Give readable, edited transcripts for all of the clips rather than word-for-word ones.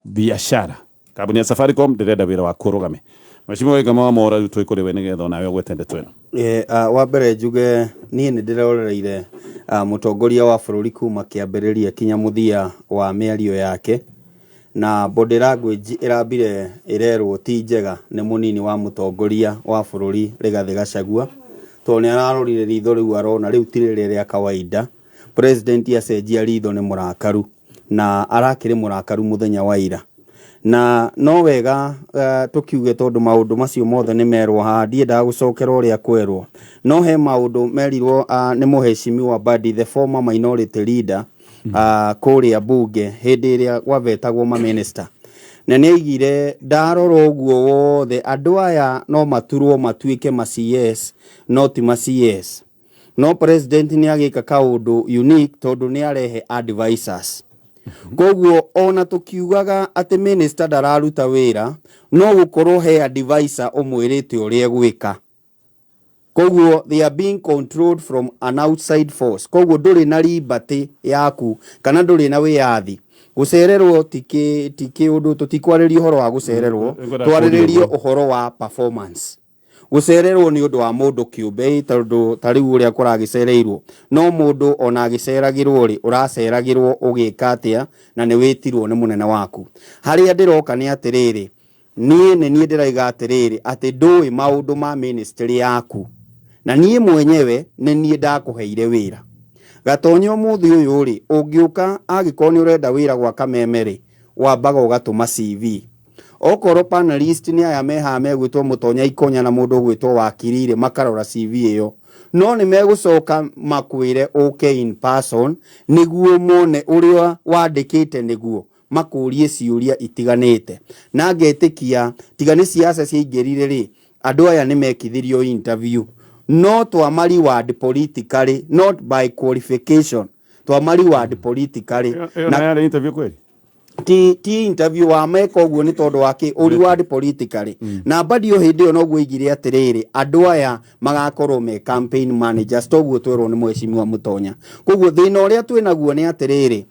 Biashara kambuni ya Safaricom ndĩrenda wĩra waku ũrũgame. Mheshimiwa Waigama wa Mwaũra, rĩu twĩ kũrĩ we nĩgetha onawe ũgwete ndeto ĩno. Wa mbere njuge niĩ nĩ ndĩrorereire mũtongoria wa bũrũri kuma kĩambĩrĩria kinya mũthia wa mĩario yake, na body language ĩrambire ĩrerwo ti njega nĩ mũnini wa mũtongoria wa bũrũri Rigathĩ Gachagua, tondũ nĩ ararorire ritho rĩu arona rĩu ti rĩrĩa rĩa kawaida. President acenjia ritho nĩ mũrakaru, na arakĩrĩ mũrakaru mũthenya wa ira. Na no wega tũkiuge tondũ maũndũ macio mothe nĩ merwo haha, ndiendaga gũcokera ũrĩa kwerwo, no he maũndũ merirwo nĩ mũheshimiwa Mbadi, the former minority leader, kũrĩa bunge hĩndĩ ĩrĩa gwavetagwo maminista, na nĩ aigire ndarora ũguo wothe andũ aya no maturwo matuĩke ma CS no ti ma CS. No president nĩ agĩka kaũndũ unique tondũ nĩ arehe advisors. Koguo ona tũkiugaga atĩ minister ndararuta wĩra, no gũkorwo he advisor ũmwĩrĩte ũrĩa egwĩka. Koguo they are being controlled from an outside force. Koguo ndũrĩ na liberty yaku kana ndũrĩ na wĩyathi. Gũcererwo ti kĩũndũ, tũtikwarĩria ũhoro wa gũcererwo, Ngwenda twarĩrĩrie kũũria. Ũhoro wa performance. Gũcererwo nĩ ũndũ wa mũndũ kĩũmbe, tondũ ta rĩu ũrĩa kũragĩcereirwo, no mũndũ ona agĩceragĩrwo rĩ, ũraceragĩrwo ũgĩka atĩa na nĩ wĩtirwo nĩ mũnene waku. Harĩa ndĩroka nĩ atĩrĩrĩ, niĩ nĩ niĩ ndĩraiga atĩrĩrĩ, atĩ ndũĩ maũndũ ma ministry yaku, na niĩ mwenyewe nĩ niĩ ndakũheire wĩra. Gatonye, ũmũthĩ ũyũ rĩ, ũngĩũka angĩkorwo nĩ ũrenda wĩra gwa Kameme rĩ, wambaga ũgatũma CV. Okorwo panelist nĩ aya me haha megwĩtwo Mũtonya Ikonya na mũndũ ũgwĩtwo Wakiri rĩ, makarora CV ĩyo, no nĩ megũcoka makwĩre ũke in person nĩguo mone ũrĩa wandĩkĩte, nĩguo makũrie ciũria itiganĩte. Na ngetĩkia tiga nĩ siasa ciaingĩrire rĩ, andũ aya nĩ mekithirio interview, no twama reward politically, not by qualification, twama reward politically. Ĩyo na yarĩ interview kweli? Ti interview wa meka ũguo nĩ tondũ wa kĩ ũ reward politically. Na Mbadi o hĩndĩ ĩyo noguo oigire atĩrĩrĩ, andũ aya magakorwo me campaign managers, toguo twerwo nĩ mheshimiwa Mũtonya. Koguo thĩna ũrĩa twĩ naguo nĩ atĩrĩrĩ,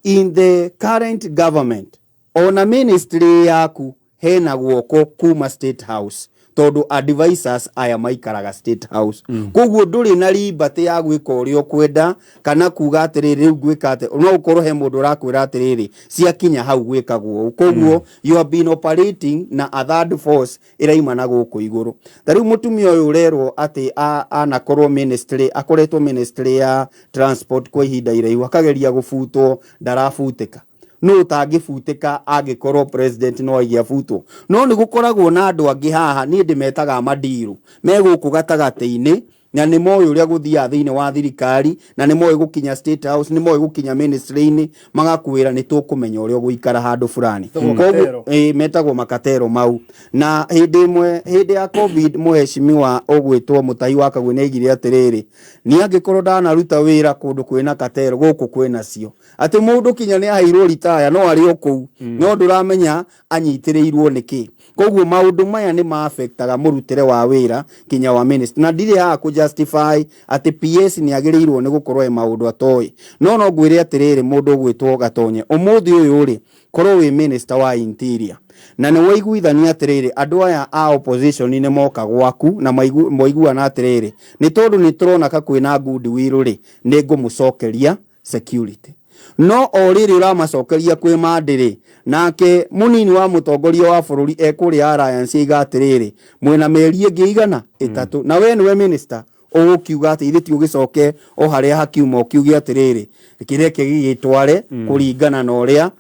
in the current government, ona ministry yaku hena guoko kuma State House, tondũ advisors aya maikaraga State House. Koguo ndũrĩ na liberty ya gwĩka ũrĩa ũkwenda kana kuga atĩrĩrĩ, rĩu ngwĩka atĩ no ũkorwo he mũndũ ũrakwĩra atĩrĩrĩ, ciakinya hau gwĩkagwo ũũ. Koguo you have been operating na a third force ĩraima na gũkũ igũrũ. Ta rĩu mũtumia ũyũ ũrerwo atĩ anakorwo ministry, akoretwo ministry ya transport kwa ihinda iraihu, akageria gũbutwo, ndarabutĩka. No ũtangĩbutĩka angĩkorwo president no aige abutwo, no nĩ gũkoragwo na andũ angĩ haha niĩ ndĩmetaga mandiru me gũkũ gatagatĩ-inĩ, na nĩ moĩ ũrĩa gũthiaga thĩinĩ wa thirikari, na nĩ moĩ gũkinya State House, nĩ moĩ gũkinya ministry-inĩ, magakwĩra nĩ tũkũmenya ũrĩa ũgũikara handũ fulani. Metagwo Koguo- katero. Ĩĩ, metagwo makatero mau. Na hĩndĩ ĩmwe, hĩndĩ ya COVID, mũheshimiwa ũgwĩtwo Mũtahi wa Kagwe nĩ aigire atĩrĩrĩ, niĩ angĩkorwo ndanaruta wĩra kũndũ kwĩna katero, gũkũ kwĩna cio, atĩ mũndũ kinya nĩ aheirwo ritaya no arĩ o kũu, no ndũramenya anyitĩrĩirwo nĩkĩ. Koguo maũndũ maya nĩ ma-affectaga mũrutĩre wa wĩra kinya wa minister. Na ndirĩ haha kũ justify atĩ PS nĩ agĩrĩirwo nĩ gũkorwo he maũndũ atoĩ, no ngwĩre atĩrĩrĩ, mũndũ ũgwĩtwo Gatonye, ũmũthĩ ũyũ rĩ, korwo wĩ minister wa interior na nĩ waiguithania atĩrĩrĩ, andũ aya a opposition nĩ moka gwaku na mwaiguana atĩrĩrĩ, nĩ tondũ nĩ tũrona ka kwĩna goodwill rĩ, nĩ ngũmũcokeria security. No o rĩrĩ ũramacokeria kwĩ mandĩrĩ, nake mũnini wa mũtongoria wa bũrũri ekũrĩa Alliance aiga atĩrĩrĩ, mwĩna mĩeri ĩngĩ 300, na we nĩwe minister ũgũkiuga atĩ ithe ti ũgĩcoke o harĩa hakiuma, ũkiuge atĩrĩrĩ, kĩreke gĩgĩtware kũringana na ũrĩa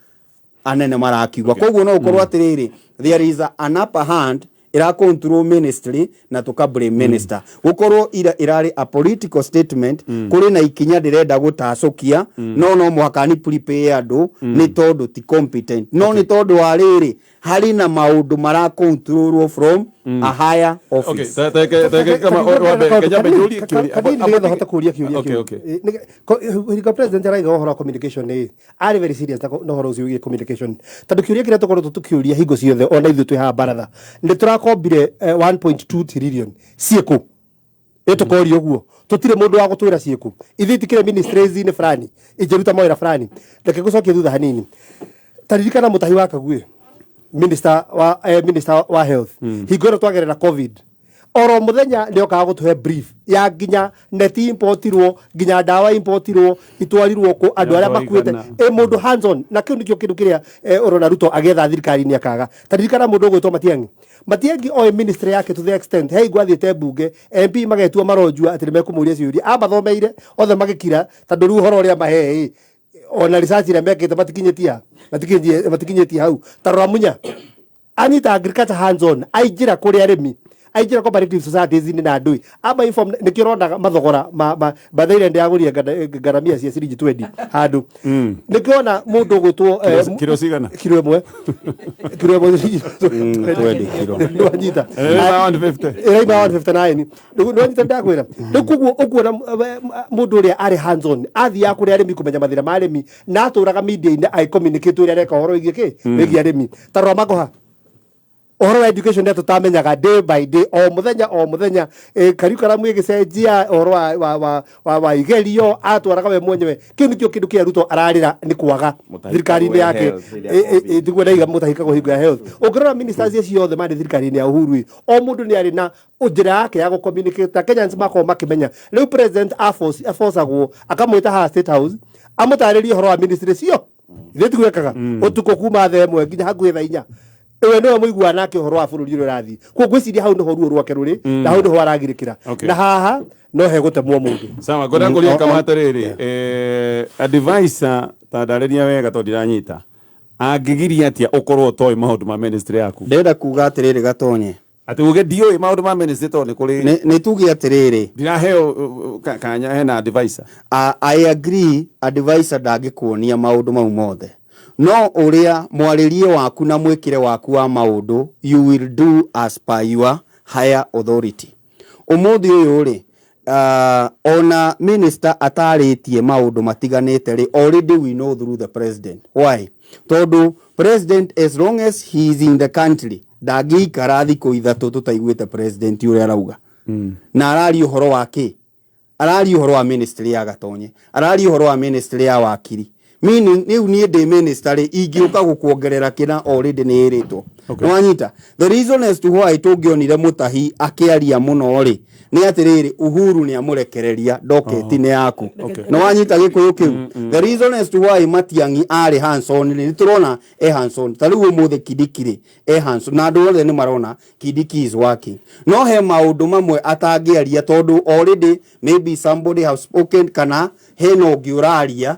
anene marakiuga. Koguo no ũkorwo atĩrĩrĩ, there is an upper hand ĩra control ministry na tuka blame minister, gukorwo ira irarĩ a political statement. Kũrĩ na ikinya ndĩrenda gũtacũkia, no mũhaka ni prepare andũ nĩ tondũ ti competent, no nĩ tondũ wa rĩrĩ, harĩ na maũndũ mara controlwo from a higher office. Teke kama wambe kenya njũrie kĩũria. Kanini nĩgetha hote kũria kĩũria kĩu. Hingo president araiga ũhoro wa communication nĩ arĩ very serious na ũhoro ũcio wĩgiĩ communication, tondũ kĩũria kĩrĩa tũkoretwo tũkĩũria hingo ciothe, ona ithuĩ twĩ haha baratha, nĩ tũrakombire 1.2 trillion, ciĩkũ? Ĩ tũkoria ũguo, tũtirĩ mũndũ wa gũtwĩra ciĩkũ. Ithuĩ itikĩrĩ ministries-inĩ fulani ingĩruta mawĩra fulani. Reke ngũcokie thutha hanini. Taririkana Mutahi wa Kagwe, minister wa minister wa health, hingo ĩno twagerera COVID, oro muthenya nĩ okaga gũtũhe brief ya nginya neti importirwo, nginya ndawa importirwo, itwarirwo kũ, andũ arĩa Ndawa makuĩte. igana. Ĩ mũndũ hands on, na kĩu nĩkĩo kĩndũ kĩrĩa ũrona Ruto agĩetha thirikari-inĩ akaga. Taririkana mũndũ ũgwĩtwo Matiang'i. Matiang'i oĩ ministry yake to the extent he hingo athiĩte mbunge, MP magetua maronjua atĩ nĩmekũmũria ciũria, amathomeire othe magĩkira, tondũ rĩu ũhoro ũrĩa mahe ĩ ona research ĩrĩa mekĩte matikinyĩtie matikinyĩtie matikinyĩtie hau. Tarora Munya, anyita agriculture hands on, aingĩra kũrĩ arĩmi, aingĩra cooperative societies-inĩ na ndũĩ ama inform, nĩkĩo ũronaga mathogora ma bathaire ndĩragũria ngaramia cia ciringi 20 handũ. Nĩkĩo ona mũndũ ũgwĩtwo Kiro cigana? Kiro ĩmwe, kiro ĩmwe ciringi 20 kiro. Nĩwanyita? Ĩraima 150. Ĩraima 159. Nĩwanyita ndakwĩra? Rĩu koguo ũkuona mũndũ ũrĩa arĩ hands on, athiaga kũrĩ arĩmi kũmenya mathĩna ma arĩmi, na atũraga media-inĩ agĩcommunicate ũrĩa areka ũhoro wĩgiĩ kĩ, wĩgiĩ arĩmi. Ta rora Magoha, ũhoro wa education nĩ tũtamenyaga day by day, o mũthenya o mũthenya, curriculum ĩgĩcenjia, ũhoro wa igerio atwaraga we mwenyewe. Kĩu nĩkĩo kĩndũ kĩrĩa Ruto ararĩra nĩ kwaga Mutahi thirikari-inĩ Kagwe yake. health, ĩrĩa COVID. Tiguo ndaiga Mutahi Kagwe hingo ya health. Ũngĩrora ministers acio othe marĩ thirikari-inĩ ya Uhuru ĩ, o mũndũ nĩ arĩ na njĩra yake ya gũ-communicate na Kenyans makorwo makĩmenya. Rĩu president abocagwo akamwĩta haha State House amũtarĩrie ũhoro wa ministry cio. Ithuĩ tiguo ekaga ũtukũ kuma thaa 1 nginya hakuhĩ thaa 4, we nĩwe mũiguana nake ũhoro wa bũrũri ũrĩa ũrathiĩ. Koguo ngwĩciria hau nĩho ruo rwake rũrĩ na hau nĩho aragirĩkĩra. Na haha no hegũtemwo mũndũ. Sawa, ngwenda kũria kama atĩrĩrĩ, advisor, ta ndarĩria wega tondũ ndiranyita, angĩgiria atĩa ũkorwo ũtoĩ maũndũ ma ministry yaku? Ndĩrenda kuga atĩrĩrĩ, Gatonye. Atĩ uge ndiũĩ maũndũ ma ministry tondũ nĩ kũrĩ Nĩ tuge atĩrĩrĩ, ndiraheo kanya hena advisor. I agree, advisor ndangĩkuonia maũndũ mau mothe, no ũrĩa mwarĩrie waku na mwĩkĩre waku wa maũndũ, you will do as per your higher authority. Ũmũthĩ ũyũ rĩ, ona minister atarĩtie maũndũ matiganĩte rĩ, already we know through the president. Why? Tondũ president, as long as he is in the country, ndangĩikara thikũ 3 tũtaiguĩte president ũrĩa arauga. Na araria ũhoro wa kĩ? Araria ũhoro wa ministry ya Gatonye, araria ũhoro wa ministry ya wakiri, meaning rĩu niĩ ndĩ minister rĩ, ingĩũka gũkuongerera kĩna, already nĩ ĩrĩtwo. Nĩwanyita? The reason as to why tũngĩonire Mũtahi akĩaria mũno rĩ, nĩ atĩrĩrĩ, Uhuru nĩ amũrekereria ndoketi-inĩ yaku. Nĩwanyita gĩkũyũ kĩu? The reason as to why Matiang'i arĩ hands on rĩ, nĩ tũrona e hands on. Ta rĩu ũmũthĩ Kindiki rĩ, e hands on, na andũ othe nĩ marona Kindiki is working, no he maũndũ mamwe atangĩaria tondũ already maybe somebody have spoken, kana hena ũngĩ ũraria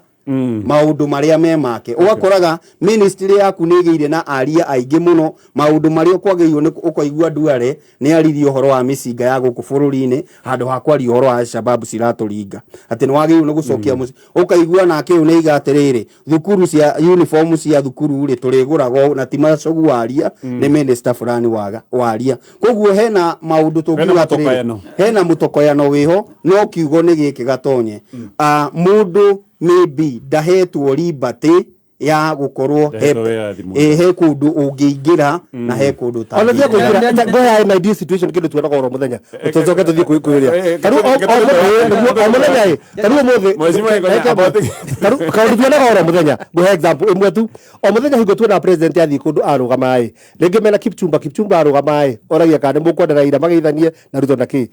maũndũ marĩa me make. Ũgakoraga ministry yaku nĩ ĩgĩire na aria aingĩ mũno maũndũ marĩa ũkwagĩrĩirwo nĩ ũkaigua Duale nĩ aririe ũhoro wa mĩcinga ya gũkũ bũrũri-inĩ handũ ha kwaria ũhoro wa Alshabab ciratũringa, atĩ nĩ wagĩrĩirwo nĩ gũcokia mũciĩ. Ũkaigua nake ũyũ nĩ aiga atĩrĩrĩ, thukuru cia uniform cia thukuru rĩ, tũrĩgũraga na ti Macogu waria, nĩ minister fulani waga waria. Koguo hena maũndũ tũngiuga atĩrĩrĩ, mũtokoyano. Hena mũtokoyano wĩho, no kiugo nĩ gĩkĩ, Gatonye, mũndũ maybe ndahetwo liberty ya gũkorwo he, Ndahetwo wĩyathi mũno. He kũndũ ũngĩingĩra na he kũndũ Ona thia ũtangĩingĩra. kũingĩra ngoya ĩ my situation, kĩndũ tuonaga oro mũthenya, tũcoke tũthiĩ kwĩrĩa. Tarĩu o mũthenya ĩ, tarĩu ũmũthĩ Mheshimiwa Ngonya, tarĩu kaũndũ tuonaga oro mũthenya, ngũhe example ĩmwe tu. O mũthenya hingo tuona president athiĩ kũndũ arũgama ĩ, rĩngĩ mena Kipchumba, Kipchumba arũgama ĩ, oragia kana nĩ mũkwenda Raila mageithanie na Ruto na kĩ.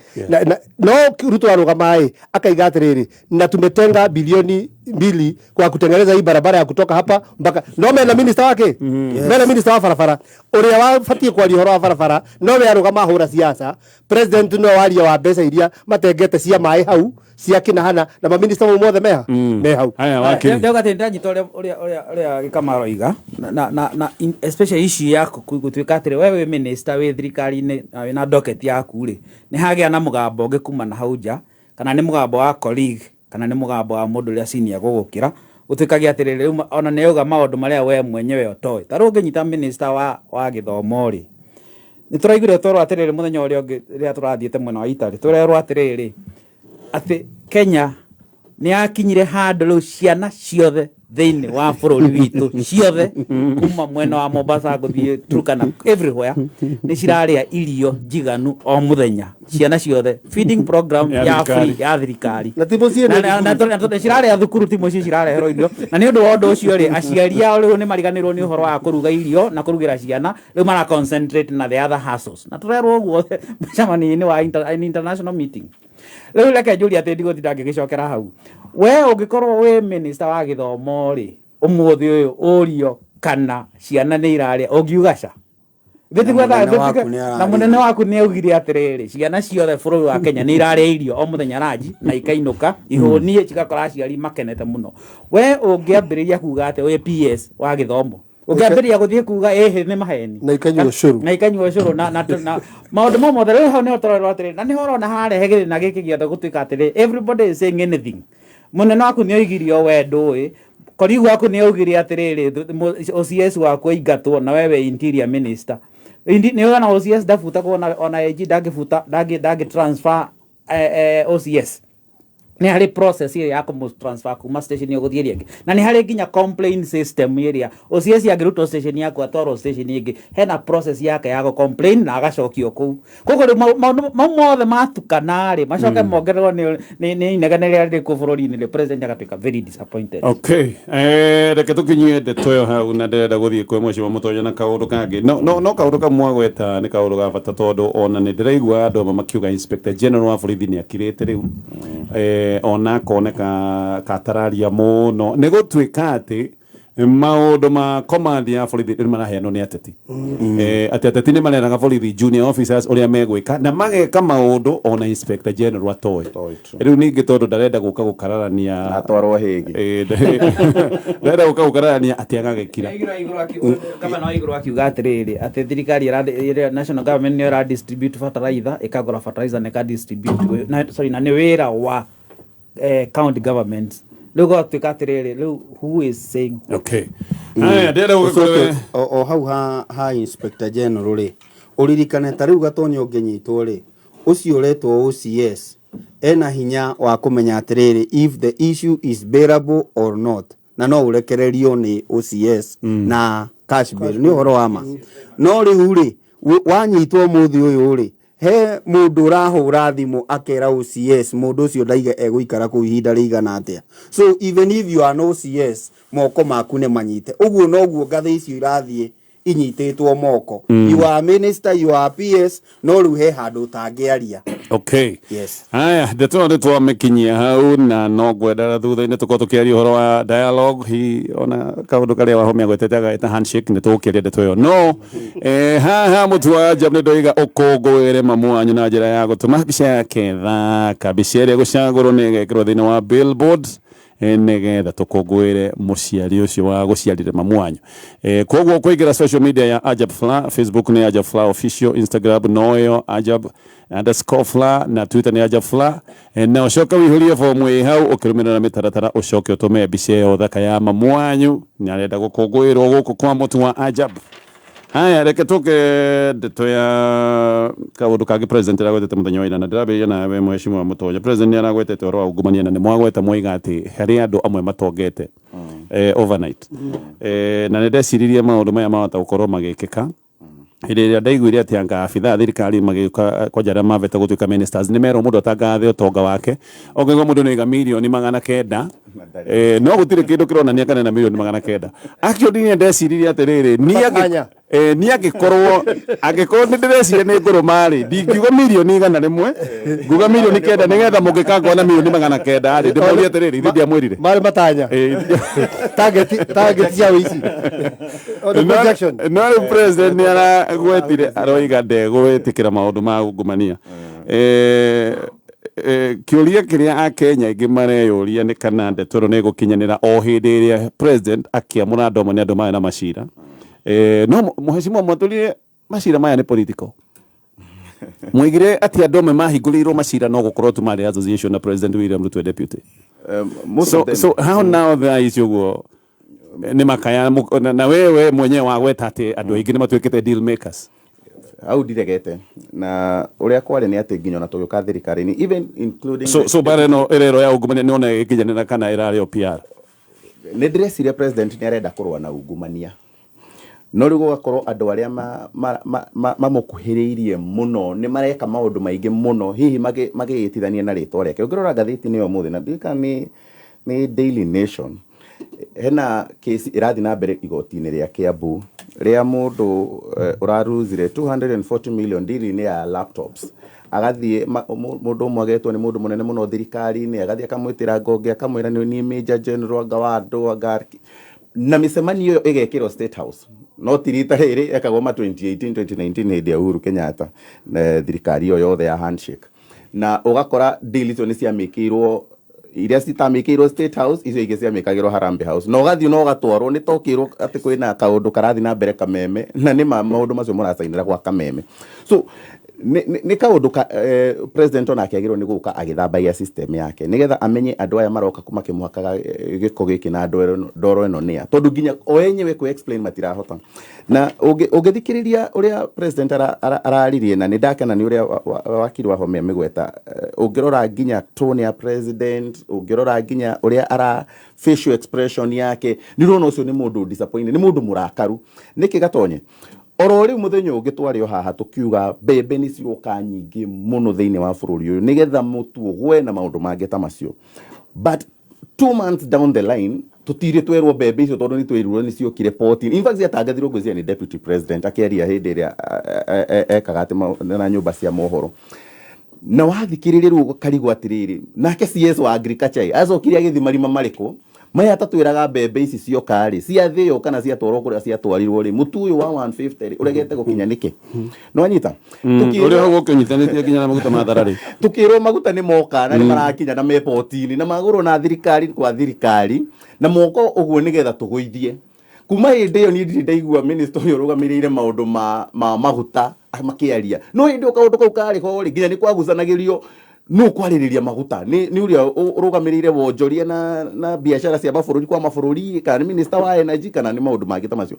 No Ruto arũgama ĩ, akaiga atĩrĩrĩ, na tumetenga bilioni 2 kwa kutengeneza hii barabara ya kutoka hapa mpaka, no mena minister wake, mena minister wa barabara ũrĩa wabatiĩ kwaria ũhoro wa barabara, no we arũgama ahũra siasa. President no waria wa mbeca iria matengete cia maĩ hau cia Kinahana, na maminista mau mothe meha me hau. Haya, wakiri. Ndauga atĩ ndanyita ũrĩa Gĩkama aroiga, na especially issue ya gũtuĩka atĩrĩ, we wĩ minister wĩ thirikari-inĩ na wĩna docket yaku rĩ, nĩ hagĩa na mũgambo ũngĩ kuma na hau nja, kana nĩ mũgambo wa colleague, kana nĩ mũgambo wa mũndũ ũrĩa senior gũgũkĩra, ũtuĩkagia atĩrĩrĩ, rĩu ona nĩ auga maũndũ marĩa we mwenyewe ũtoĩ. Ta rĩu ũngĩnyita minister wa gĩthomo rĩ, nĩ tũraiguire twerwo atĩrĩrĩ, mũthenya ũrĩa ũngĩ rĩrĩa tũrathiĩte mwena wa Italy, tũrerwo atĩrĩrĩ, atĩ Kenya nĩ yakinyire handũ rĩu ciana ciothe Thĩinĩ wa bũrũri witũ ciothe, kuma mwena wa Mombasa gũthiĩ Turkana, everywhere nĩ cirarĩa irio njiganu o mũthenya, ciana ciothe, feeding program ya ya thirikari. Free ya thirikari. Na ti mũciĩ nĩ Na cirarĩa thukuru, ti mũciĩ cirareherwo irio. Na nĩ ũndũ wa ũndũ ũcio rĩ, aciari ao rĩu nĩ mariganĩrwo nĩ ũhoro wa kũruga irio na kũrugĩra ciana, rĩu mara concentrate na the other hustles. Na tũrerwo ũguo mũcemanio-inĩ wa international meeting. Rĩu reke njũrie atĩ ndigũtinda ngĩgĩcokera hau, we ũngĩkorwo wĩ minister wa gĩthomo rĩ, ũmũthĩ ũyũ ũrio kana ciana nĩ irarĩa, ũngiuga ca? Na mũnene waku nĩ Na mũnene waku nĩ augire atĩrĩrĩ, ciana ciothe bũrũri wa Kenya nĩ irarĩa irio o mũthenya ranji na ikainũka ihũniĩ, cigakora aciari makenete mũno. We ũngĩambĩrĩria kuga atĩ wĩ PS wa gĩthomo, ũngĩambĩrĩria gũthiĩ kuga ĩhĩ nĩ maheni? Na ikanyua ũcũrũ. Na ikanyua ũcũrũ na maũndũ mau mothe. Rĩu hau nĩho tũrerwo atĩrĩrĩ, na nĩho ũrona harehe gĩthĩna gĩkĩ gĩothe, gũtuĩka atĩrĩ, everybody is saying anything. Mũnene waku nĩ oigire o we ndũĩ, korigu waku nĩ augire atĩrĩrĩ, OCS waku aingatwo na wewe interior minister. Nĩ ũrona OCS ndabutagwo, ona AG ndangĩbuta, ndangĩ transfer OCS. Nĩ harĩ process ĩrĩa ya kũmũ transfer kuma station ĩyo gũthiĩ ĩrĩa ĩngĩ, na nĩ harĩ nginya complaint system ĩrĩa OCS angĩrutwo station yaku atwarwo station ĩngĩ, hena process yake ya gũ complain na agacokio kũu. Koguo rĩu maũndũ mau mothe matukana rĩ, macoke mongererwo nĩ inegene rĩrĩa rĩrĩ kuo bũrũri-inĩ rĩ, president agatuĩka very disappointed. Okay, reke tũkinyie ndeto ĩyo hau, na ndĩrenda gũthiĩ kwĩ mũciĩ wa mũtonya na kaũndũ kangĩ. No kaũndũ kamwe mwagweta nĩ kaũndũ ga bata, tondũ ona nĩ ndĩraigua andũ amwe makiuga Inspector General wa borithi nĩ akirĩte rĩu, ona akoneka katararia mũno, nĩ gũtuĩka atĩ maũndũ ma command ya borithi nĩ maraheanwo nĩ ateti, atĩ ateti nĩ mareraga borithi junior officers ũrĩa megwĩka na mageka maũndũ ona Inspector General atoĩ. Atoĩ, true. Rĩu ningĩ tondũ ndarenda gũka gũkararania atwarwo hĩngĩ. Ndarenda gũka gũkararania atĩ agagĩkira. Gavana wa igũrũ akiuga atĩrĩrĩ, atĩ thirikari ĩrĩa national government nĩyo ĩra distribute fertilizer, ĩkagũra fertilizer na ĩka distribute na, sorry, na nĩ wĩra wa county governments. Rĩu gwatuĩka atĩrĩrĩ, rĩu who is saying? Okay, haya, ndĩrenda gũka kũrĩ Ũcoke o hau ha Inspector General rĩ, ũririkane ta rĩu Gatonya ũngĩnyitwo rĩ, ũcio ũretwo OCS ena hinya wa kũmenya atĩrĩrĩ, if the issue is bearable or not, na no ũrekererio nĩ OCS na cash bail. Nĩ ũhoro wa ma. No rĩu rĩ, wanyitwo mũthĩ ũyũ rĩ, he mũndũ ũrahũra thimũ akera OCS mũndũ ũcio ndaiga egũikara kũu ihinda rĩigana atĩa. So even if you are an OCS, moko maku nĩ manyite. Ũguo noguo ngathĩ icio irathiĩ inyitĩtwo moko. You are a minister, you are a PS, no rĩu he handũ ũtangĩaria. Okay. Yes. Haya, ndeto ĩyo nĩ twamĩkinyia hau, na no ngwendaga thutha-inĩ tũkorwo tũkĩaria ũhoro wa dialogue hi, ona kaũndũ karĩa Wahome agwetete agagĩta handshake, nĩ tũgũkĩaria ndeto ĩyo. No haha mũtu wa Ajab nĩ ndoiga ũkũngũĩre mamu wanyu na njĩra ya gũtũma mbica yake thaka, mbica ĩrĩa ĩgũcagũrwo nĩ ĩgekĩrwo thĩinĩ wa billboard, nĩgetha tũkũngũĩre mũciari ũcio wa gũciarire mamu wanyu. Koguo kũingĩra social media ya Ajab Fla, Facebook nĩ Ajab Fla Official, Instagram noyo Ajab_Fla, na Twitter nĩ Ajab Fla. Na ũcoke wĩihũrie fomu ĩ hau ũkĩrũmĩrĩra mĩtaratara, ũcoke ũtũme mbica ĩyo thaka ya mamu wanyu nĩ arenda gũkũngũĩrwo gũkũ kwa mũtu wa Ajab. Haya, reke tũke ndeto ya kaũndũ kangĩ president aragwetete mũthenya wa ira, na ndĩrambĩrĩria nawe mheshimiwa Mũtonya. President nĩ aragwetete ũhoro wa ungumania, na nĩ mwagweta mwaiga atĩ harĩ andũ amwe matongete overnight. Na nĩ ndeciririe maũndũ maya mahota gũkorwo magĩkĩka hĩndĩ ĩrĩa ndaiguire atĩ anga abithaa a thirikari magĩũka kwanja arĩa mavete gũtuĩka ministers nĩ merwo mũndũ atangathe ũtonga wake, ũngĩigua mũndũ nĩaiga 900,000,, no gũtirĩ kĩndũ kĩronania kana na 900,000. Actually niĩ ndeciririe atĩrĩrĩ, niĩ Matanya. Niĩ angĩkorwo nĩ ndĩreciria nĩ ngũrũma rĩ, ndingiuga 100,000,000, nguga 9 million, nĩgetha mũngĩka ngona 900,000,000 rĩ, ndĩmũrie atĩrĩrĩ, ithuĩ ndiamwĩrire. Marĩ matanya. Target cia ũici. On the projection. No rĩu president nĩ aragwetire aroiga ndegwĩtĩkĩra maũndũ ma ungumania. Kĩũria kĩrĩa akenya aingĩ mareyũria nĩ kana ndeto ĩno nĩ ĩgũkinyanĩra o hĩndĩ ĩrĩa president akĩamũra andũ amwe nĩ andũ marĩ na macira. No mheshimiwa mwatũrire macira maya nĩ political, mwigire atĩ andũ amwe mahingũrĩirwo macira no gũkorwo tu marĩ association na President William Ruto deputy. Most So, of them, so how now thaa ici ũguo nĩ makaya na wewe mwenyewe wagweta atĩ andũ aingĩ nĩ matuĩkĩte deal makers? Hau ndiregete, na ũrĩa kwarĩ nĩ atĩ nginya ona tũgĩũka thirikari-inĩ, even including So bara ĩno ĩrerwo ya ungumania nĩ ona ĩgĩkinyanĩra kana ĩrarĩ o PR? Nĩ ndĩreciria president nĩ arenda kũrũa na ungumania, no rĩu gũgakorwo andũ arĩa mamũkuhĩrĩirie mũno nĩ mareka maũndũ maingĩ mũno, hihi magĩĩtithania na rĩtwa rĩake. Ũngĩrora ngathĩti-inĩ ya ũmũthĩ, na ndiũĩ kana nĩ Daily Nation, hena kesi ĩrathiĩ na mbere igoti-inĩ rĩa Kiambu rĩa mũndũ ũraruzire 240 million deal-inĩ ya laptops. Agathiĩ mũndũ ũmwe agetwo nĩ mũndũ mũnene mũno thirikari-inĩ, agathiĩ akamwĩtĩra ngonge, akamwĩra nĩ niĩ Major General anga wa andũ anga, na mĩcemanio ĩyo ĩgekĩrwo State House. No ti rita rĩrĩ, ekagwo ma 2018 2019 hĩndĩ ya Uhuru Kenyatta na thirikari ĩyo yothe ya handshake, na ũgakora deal icio nĩ ciamĩkĩirwo, iria citamĩkĩirwo State House, icio ingĩ ciamĩkagĩrwo Harambee House, na ũgathiĩ na ũgatwarwo nĩ tokĩrwo atĩ kwĩna kaũndũ karathiĩ na mbere Kameme, na nĩ ma maũndũ macio mũracainĩra gwa Kameme. So nĩ kaũndũ ka president onake agĩrĩirwo nĩ gũka agĩthambagia system yake, nĩgetha amenye andũ aya maroka makĩmũhakaga gĩko gĩkĩ na ndoro ĩno nĩa, tondũ nginya o enyewe kũ explain matirahota. Na ũngĩthikĩrĩria ũrĩa president araririe, na nĩ ndakena nĩ ũrĩa wakiri wa Wahome amĩgweta, ũngĩrora nginya tone ya president, ũngĩrora nginya ũrĩa ara facial expression yake, nĩ ũrona ũcio nĩ mũndũ disappointed, nĩ mũndũ mũrakaru. Nĩkĩ Gatonye? Oro rĩu mũthenya ũngĩ twarĩ o haha tũkiuga mbembe nĩ ciroka nyingĩ mũno thĩinĩ wa bũrũri ũyũ, nĩgetha mũtu ũgwe na maũndũ mangĩ ta macio, but 2 months down the line tũtirĩ twerwo mbembe icio, tondũ nĩ twĩrirwo nĩ ciokire port. In fact, ciatangathirwo ngwĩciria nĩ deputy president akĩaria hĩndĩ ĩrĩa ekaga atĩ na nyũmba cia mohoro. Na wathikĩrĩria rĩu ũkarigwo atĩrĩrĩ, nake CS wa agriculture acokire agĩthiĩ marima marĩkũ maya atatwĩraga mbembe ici cioka rĩ, ciathĩo kana ciatwarwo kũrĩa ciatwarirwo rĩ, mũtu ũyũ wa 150 rĩ, ũregete gũkinya nĩkĩ? Nĩ wanyita? Ũrĩa hau ũkĩnyitanĩtie nginya na maguta ma thararĩ. Tukĩrwo maguta nĩ moka na nĩ marakinya na me poti-inĩ na magũrwo na thirikari kwa thirikari, na moko ũguo nĩgetha tũgũithie. Kuma hĩndĩ ĩyo niĩ ndirĩ ndaigua minister ũyũ ũrũgamĩrĩire maũndũ ma maguta makĩaria. No hĩndĩ ĩyo kaũndũ kau karĩ ho rĩ, nginya nĩ kwagucanagĩrio nũ kwarĩrĩria maguta, nĩ ũrĩa ũrũgamĩrĩire wonjoria na biacara cia mabũrũri kwa mabũrũri, kana nĩ minister wa energy, kana nĩ maũndũ mangĩ ta macio.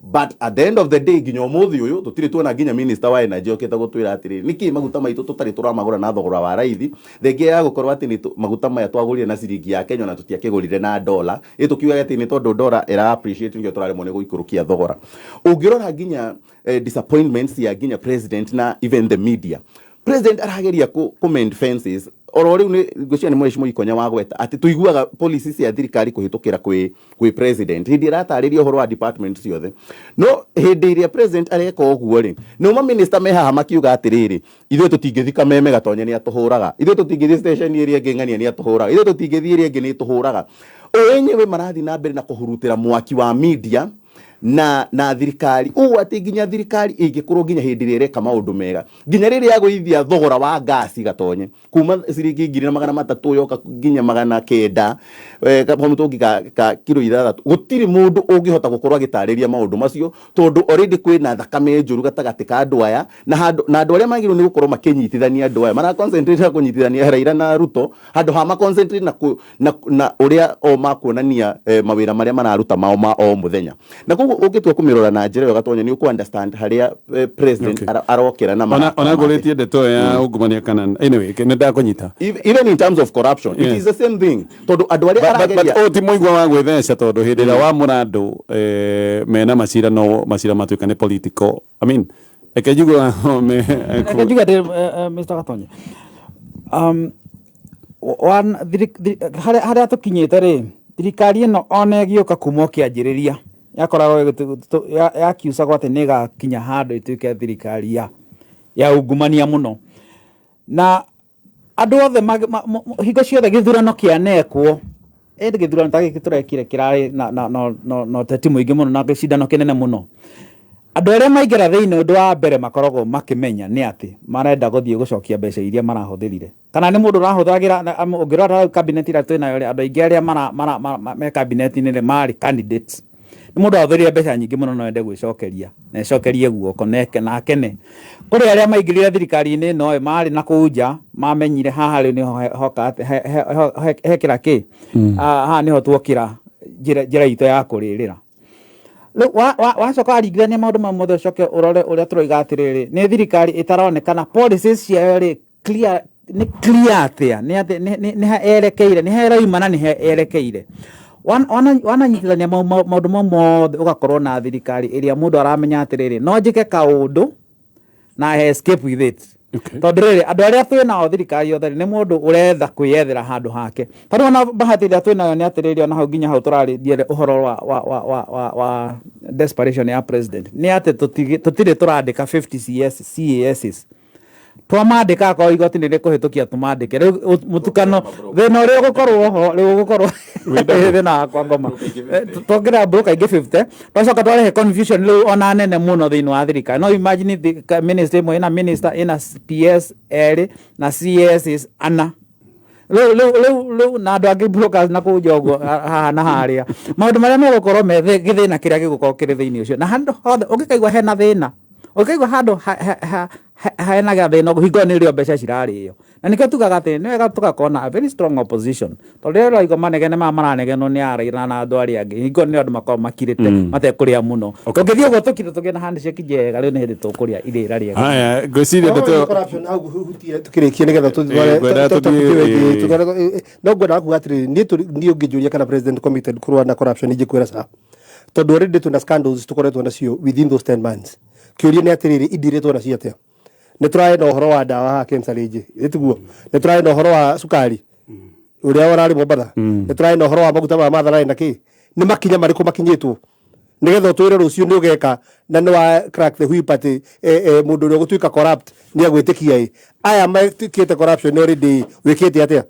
But at the end of the day, nginya ũmũthĩ ũyũ tũtirĩ tuona nginya minister wa energy okĩte gũtwĩra atĩrĩrĩ, nĩkĩ maguta maitũ tũtarĩ tũramagũra na thogora wa raithi, thengia ya gũkorwo atĩ nĩ maguta maya twagũrire na ciringi ya Kenya na tũtiakĩgũrire na dollar. Ĩ tũkiugaga atĩ nĩ tondũ dollar ĩra appreciate nĩkĩo tũraremwo nĩ gũikũrũkia thogora. Ũngĩrora nginya disappointments ya nginya president na even the media, president arageria ku mend fences. Oro rĩu nĩ ngwĩciria nĩ mheshimiwa Ikonya wa gweta atĩ tũiguaga policy cia thirikari kũhĩtũkĩra kwĩ president hĩndĩ ĩratarĩria ũhoro wa department ciothe. No hĩndĩ ĩrĩa president areka ũguo rĩ, nĩo ma minister me haha makiuga atĩrĩrĩ, ithuĩ tũtingĩthiĩ Kameme, Gatonye nĩ atũhũraga, ithuĩ tũtingĩthiĩ station ĩrĩa ĩngĩ, ng'ania nĩ atũhũraga, ithuĩ tũtingĩthiĩ ĩrĩa ĩngĩ, nĩ tũhũraga. O enyewe marathiĩ na mbere na kũhurutĩra mwaki wa media na thirikari, ũũ atĩ nginya thirikari ĩngĩkorwo nginya hĩndĩ ĩrĩa ĩreka maũndũ mega, nginya rĩrĩa yagũithia thogora wa ngasi Gatonye kuma ciringi 1300 yoka nginya 900 kamũtũngi ka kiro 6, gũtirĩ mũndũ ũngĩhota gũkorwo agĩtarĩria maũndũ macio, tondũ already kwĩna thakame njũru gatagatĩ ka andũ aya na handũ, na andũ arĩa magĩrĩirwo nĩ gũkorwo makĩnyitithania andũ aya mara concentrate na kũnyitithania Raila na Ruto, handũ ha ma concentrate na ũrĩa o makuonania mawĩra marĩa mararuta mao ma o mũthenya. Na koguo ũngĩtua kũmĩrora na njĩra ĩyo Gatonya, nĩ ũkũ understand harĩa president arokĩra na ona ngũrĩtie ndeto ya ungumania kana anyway nĩ ndakũnyita. Even in terms of corruption, it is the same thing, tondũ andũ arĩa arageria but ti mũigua wa gwĩtheca, tondũ hĩndĩ ĩrĩa wamũra andũ mena macira, no macira matuĩka nĩ political, I mean, reke njigue Reke njuge atĩ Mr. Gatonye, one harĩa tũkinyĩte rĩ, thirikari ĩno ona ĩgĩũka kuma ũkĩanjĩrĩria yakoragwo yakiucagwo atĩ nĩ ĩgakinya handũ ĩtuĩke thirikari ya ungumania mũno, na andũ othe hingo ciothe gĩthurano kĩanekwo, ĩndĩ gĩthurano ta gĩkĩ tũrekire kĩrarĩ na ũteti mũingĩ mũno na gĩcindano kĩnene mũno. Andũ arĩa maingĩra thĩinĩ, ũndũ wa mbere makoragwo makĩmenya nĩ atĩ marenda gũthiĩ gũcokia mbeca iria marahũthĩrire, kana nĩ mũndũ ũrahũthagĩra. Ũngĩrora rĩu cabinet ĩrĩa twĩnayo rĩ, andũ aingĩ arĩa me cabinet-inĩ rĩ, marĩ candidates. Nĩ mũndũ ahũthĩrire mbeca nyingĩ mũno, no ende gwĩcokeria na ecokerie guoko na akene. Kũrĩ arĩa maingĩrire thirikari-inĩ ĩno ĩ, marĩ na kũu nja, mamenyire haha rĩu nĩho hoka hekĩra kĩ, haha nĩho tuokĩra njĩra itũ ya kũrĩrĩra. Rĩu wacoka waringithania maũndũ mau mothe, ũcoke ũrore ũrĩa tũroiga atĩrĩrĩ, nĩ thirikari ĩtaronekana policies ciayo rĩ, clear nĩ clear atĩa, nĩ atĩ nĩ ha erekeire, nĩ ha ĩroima na nĩ ha erekeire. Wananyitithania maũndũ mau mothe, ũgakorwo na thirikari ĩrĩa mũndũ aramenya atĩrĩrĩ, no njĩke kaũndũ na I escape with it. Tondũ rĩrĩ, andũ arĩa twĩ nao thirikari yothe nĩ mũndũ ũretha kwĩyethera handũ hake. Tondũ ona bahati ĩrĩa twĩ nayo nĩ atĩrĩrĩ, ona hau nginya hau tũrarĩria ũhoro wa desperation ya president, nĩ atĩ tũtirĩ tũrandĩka 50 CS, CASs. Twamandĩka akorwo igoti nĩ rĩkũhĩtũkia tũmandĩke. Rĩu mũtukano thĩna ũrĩa ũgũkorwo ho rĩu ũgũkorwo thĩna wakwa ngoma. Tuongerera broker ingĩ 50, twacoka twarehe confusion rĩu ona nene mũno thĩinĩ wa thirikari. No imagine the ministry ĩmwe ĩna minister, ĩna PS erĩ na CS ana. Rĩu na andũ angĩ brokers na kũu nja ũguo haha na harĩa. Maũndũ marĩa megũkorwo me gĩthĩna kĩrĩa gĩgũkorwo kĩrĩ thĩinĩ ũcio. Na handũ hothe ũngĩkaigua hena thĩna, ũngĩkaigua handũ hena gathĩna, hingo nĩ rĩo mbeca cirarĩo. Na nĩkĩo tugaga atĩ nĩ wega tũgakorwo na a very strong opposition. Tondũ rĩrĩa ũraigua manegene maya maranegenwo nĩ Raila na andũ arĩa angĩ, hingo nĩ andũ makoragwo makirĩte, matekũrĩa mũno. Tũngĩthiĩ ũguo tũkire tũgĩe na handshake njega, rĩu nĩ hĩndĩ tũkũrĩa irĩra rĩega. Haya, ngwĩciria ndeto corruption hau hutie tukirikie nigetha tutware Ngwenda tũthiĩ, tutware no ngwenda kuga atĩrĩrĩ, niĩ ũngĩnjũria kana president committed kũrũa na corruption, ingĩkwĩra ca, tondũ already twĩna scandals tũkoretwo nacio within those 10 months. Kĩũria nĩ atĩrĩrĩ, indirĩtwo nacio atĩa? Nĩ tũrarĩ na ũhoro wa ndawa haha KEMSA rĩngĩ, ĩtiguo? Nĩ tũrarĩ na ũhoro wa cukari ũrĩa ũrarĩ Mombatha, nĩ tũrarĩ na ũhoro wa maguta ma Mathararĩ na kĩ. Nĩ makinya marĩkũ makinyĩtwo nĩgetha ũtwĩre rũciũ nĩ ũgeka na nĩ wa crack the whip atĩ mũndũ ũrĩa ũgũtuĩka corrupt nĩ agwĩtĩkia? Ĩ aya mekĩte corruption already, wĩkĩte atĩa?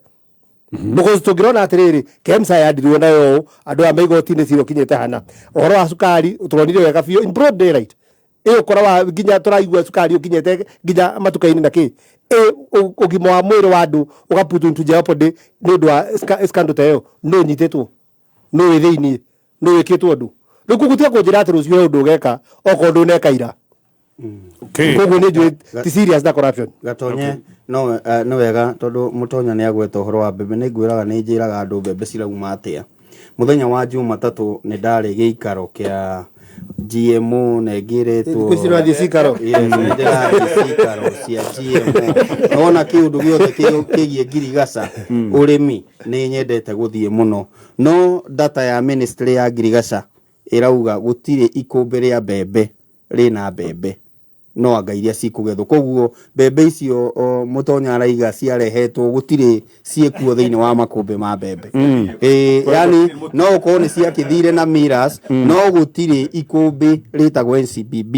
Because tũngĩrona atĩrĩrĩ, KEMSA yandirwo nayo ũũ, andũ aya maigoti-inĩ cira ũkinyĩte hana. Ũhoro wa cukari tũronire wega biũ in broad daylight, ĩ ũkora wa nginya tũraigua cukari ũkinyĩte nginya matuka-inĩ na kĩ. Ĩ ũgima wa mwĩrĩ wa andũ ũgaput into jeopardy nĩ ũndũ wa scandal ta ĩyo. Nũ ũnyitĩtwo? Nũ wĩ thĩiniĩ? Nũ wĩkĩtwo ũndũ? Rĩu koguo tiga kũnjĩra atĩ rũciũ he ũndũ ũgeka okorwo ndũneka ira. Koguo nĩ njũĩ ti serious na corruption. Gatonye, no nĩ wega tondũ Mũtonya nĩ agweta ũhoro wa mbembe. Nĩ ngwĩraga, nĩ njĩraga andũ mbembe cirauma atĩa. Mũthenya wa Jumatatũ nĩ ndarĩ gĩikaro kĩa GMO na ĩngĩ ĩretwo Thikũ ici ũrathiĩ cikaro? Yes, nĩ ndĩrathiĩ cikaro cia GMO. Wona kĩũndũ gĩothe kĩgiĩ ngirigaca, ũrĩmi, nĩ nyendete gũthiĩ mũno. No data ya ministry ya ngirigaca ĩrauga gũtirĩ ikũmbĩ rĩa mbembe rĩna mbembe, no anga iria cikũgethwo. Koguo mbembe icio Mũtonya araiga ciarehetwo, gũtirĩ ciĩkuo thĩinĩ wa makũmbĩ ma mbembe. Ĩĩ, yani no ũkorwo nĩ ciakĩthire na millers, no gũtirĩ ikũmbĩ rĩtagwo NCBB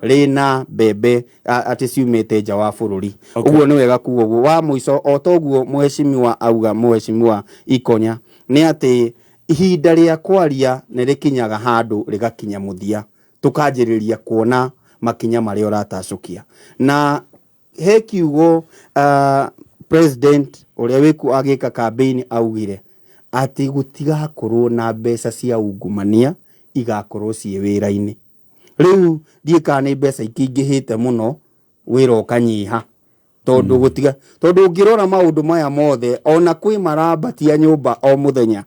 rĩna mbembe atĩ ciumĩte nja wa bũrũri. Ũguo nĩ wega kuga ũguo. Wa mũico, o toguo mheshimiwa auga, mheshimiwa Ikonya, nĩ atĩ ihinda rĩa kwaria nĩ rĩkinyaga handũ rĩgakinya mũthia, tũkanjĩrĩria kuona makinya marĩa ũratacũkia. Na he kiugo president ũrĩa wĩkuo agĩka campaign augire atĩ gũtigakorwo na mbeca cia ungumania, igakorwo ciĩ wĩra-inĩ. Rĩu ndiĩ kana nĩ mbeca ikĩingĩhĩte mũno, wĩra ũkanyiha, tondũ gũtiga, tondũ ũngĩrora maũndũ maya mothe, ona kwĩ marambatia nyũmba o mũthenya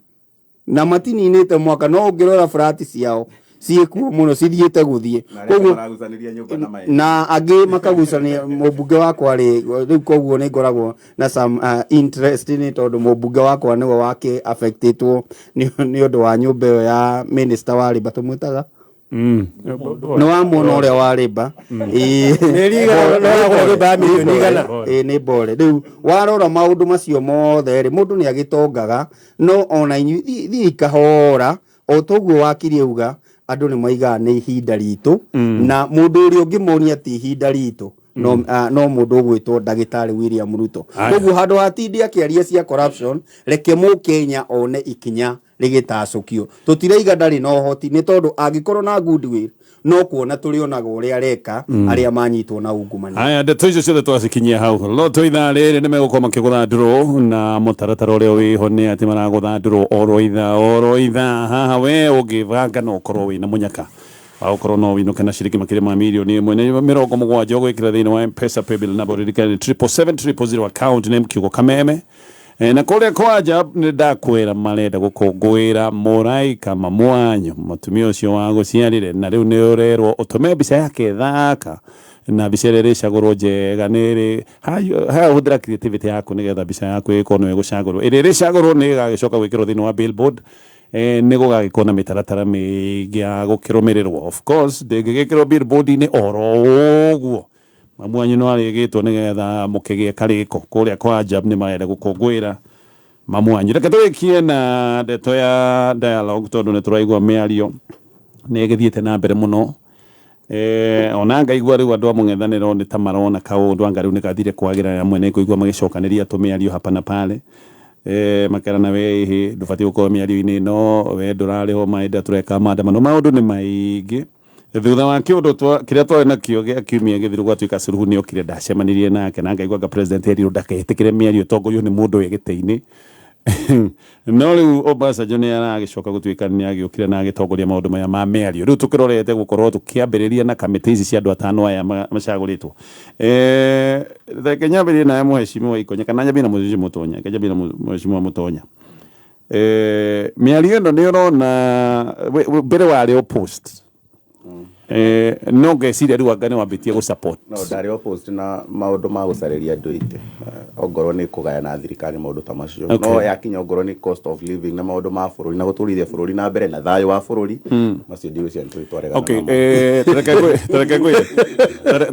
na matininĩte mwaka, no ũngĩrora flat ciao ciĩkuo mũno, cithiĩte gũthiĩ. Koguo maragucanĩria nyũmba na maĩ. Na angĩ makagucania mũmbunge wakwa rĩ rĩu. Koguo nĩ ngoragwo na some interest, nĩ tondũ mũmbunge wakwa nĩwe wake affectĩtwo nĩ ũndũ wa nyũmba ĩyo ya minister wa labour, tũmwĩtaga nĩ wamuona ũrĩa wa labour. Ĩĩ. Nĩ rigana, no nyũmba ya mirioni igana. Ĩĩ, nĩ mbore. Rĩu warora maũndũ macio mothe rĩ, mũndũ nĩ agĩtongaga, no ona inyuĩ thiĩi kahora. O toguo wakiri auga, andũ nĩ maigaga nĩ ihinda ritũ, na mũndũ ũrĩa ũngĩmonia ti ihinda ritũ no mũndũ ũgwĩtwo ndagĩtarĩ William Ruto. Koguo handũ hatindi akĩaria cia corruption, reke mũkenya one ikinya rĩgĩtacũkio. Tũtiraiga ndarĩ na ũhoti, nĩ tondũ angĩkorwo na goodwill, no kuona tũrĩonaga ũrĩa areka arĩa manyitwo na ungumania. Haya, ndeto icio ciothe twacikinyia hau. Loto ithaa rĩrĩ nĩ megũkorwo makĩgũtha ndũrũ, na mũtaratara ũrĩa wĩho nĩ atĩ maragũtha ndũrũ oro ithaa oro ithaa. Haha we ũngĩbanga no ũkorwo wĩna mũnyaka wa gũkorwo no wĩinũke na ciringi makĩria ma 1,070,000 ũgwĩkĩra thĩinĩ wa M-Pesa paybill number. Ũririkane nĩ 777 000, account name kiugo Kameme. Na kũrĩa kwanja nĩ ndakwĩra marenda gũkũngũĩra mũraika mamwanyu, mũtumia ũcio wa gũciarire, na rĩu nĩ ũrerwo ũtũme mbica yake thaka, na mbica ĩrĩa ĩrĩcagũrwo njega nĩ ĩrĩ haya. Hũthĩra creativity yaku nĩgetha mbica yaku ĩgĩkorwo nĩyo ĩgũcagũrwo. Ĩrĩa ĩrĩcagũrwo nĩ ĩgagĩcoka gwĩkĩrwo thĩinĩ wa billboard. Nä gå gagä korwo na mä taratara mä ingä ya gå kä rå mä rä rwo, of course ndängä gä kä rwo billboard-inä oro å guo. Mamu wanyu no arä gä two nä getha må kä gä e karä ko kå rä a kwa Ajab nä marenda gå kångå ä ra mamu wanyu. Reke tå rä kie na ndeto ya dialogue, tondå nä tå raigua mä ario nä ĩgĩthiĩte na mbere mũno. Ona ngaigua rĩu andũ a mũng'ethanĩro nĩ ta marona kaũndũ anga rĩu nĩ gathire kwagĩra, amwe nĩ ngũigua magĩcokanĩria tũmĩario hapa na pale, makerana we ĩhĩ ndũbatiĩ gũkorwo mĩario-inĩ ĩno, we ndũrarĩhwo mahinda tũreka maandamano. Maũndũ nĩ maingĩ thutha wa kĩũndũ kĩrĩa twarĩ nakĩo gĩa kiumia gĩthiru, gwatuĩka Suluhu nĩ okire, ndacemanirie nake na ngaigua anga president erirwo ndaketĩkĩre mĩario ĩtongorio nĩ mũndũ wĩ gĩtĩ-inĩ. No rĩu Obasanjo nĩ aragĩcoka gũtuĩka nĩ agĩũkire na agĩtongoria maũndũ maya ma mĩario. Rĩu tũkĩrorete gũkorwo tũkĩambĩrĩria na kamĩtĩ ici cia andũ atano aya macagũrĩtwo. Reke nyambĩrĩrie nawe mũheshimiwa Ikonya, kana nyambĩrĩrie na mũheshimiwa Mũtonya. Reke nyambĩrĩrie na mũheshimiwa Mũtonya. Mĩario ĩno nĩ ũrona mbere warĩ opposed, no ngeciria rĩu anga nĩ wambĩtie gũ support. No ndarĩ opposed na maũndũ ma gũcarĩria andũ itĩ, ongorwo nĩ kũgayana thirikari, maũndũ ta macio. No yakinya ongorwo nĩ cost of living na maũndũ ma bũrũri na gũtũrithia bũrũri na mbere na thayũ wa bũrũri, macio ndigwĩciria nĩ tũrĩ namo.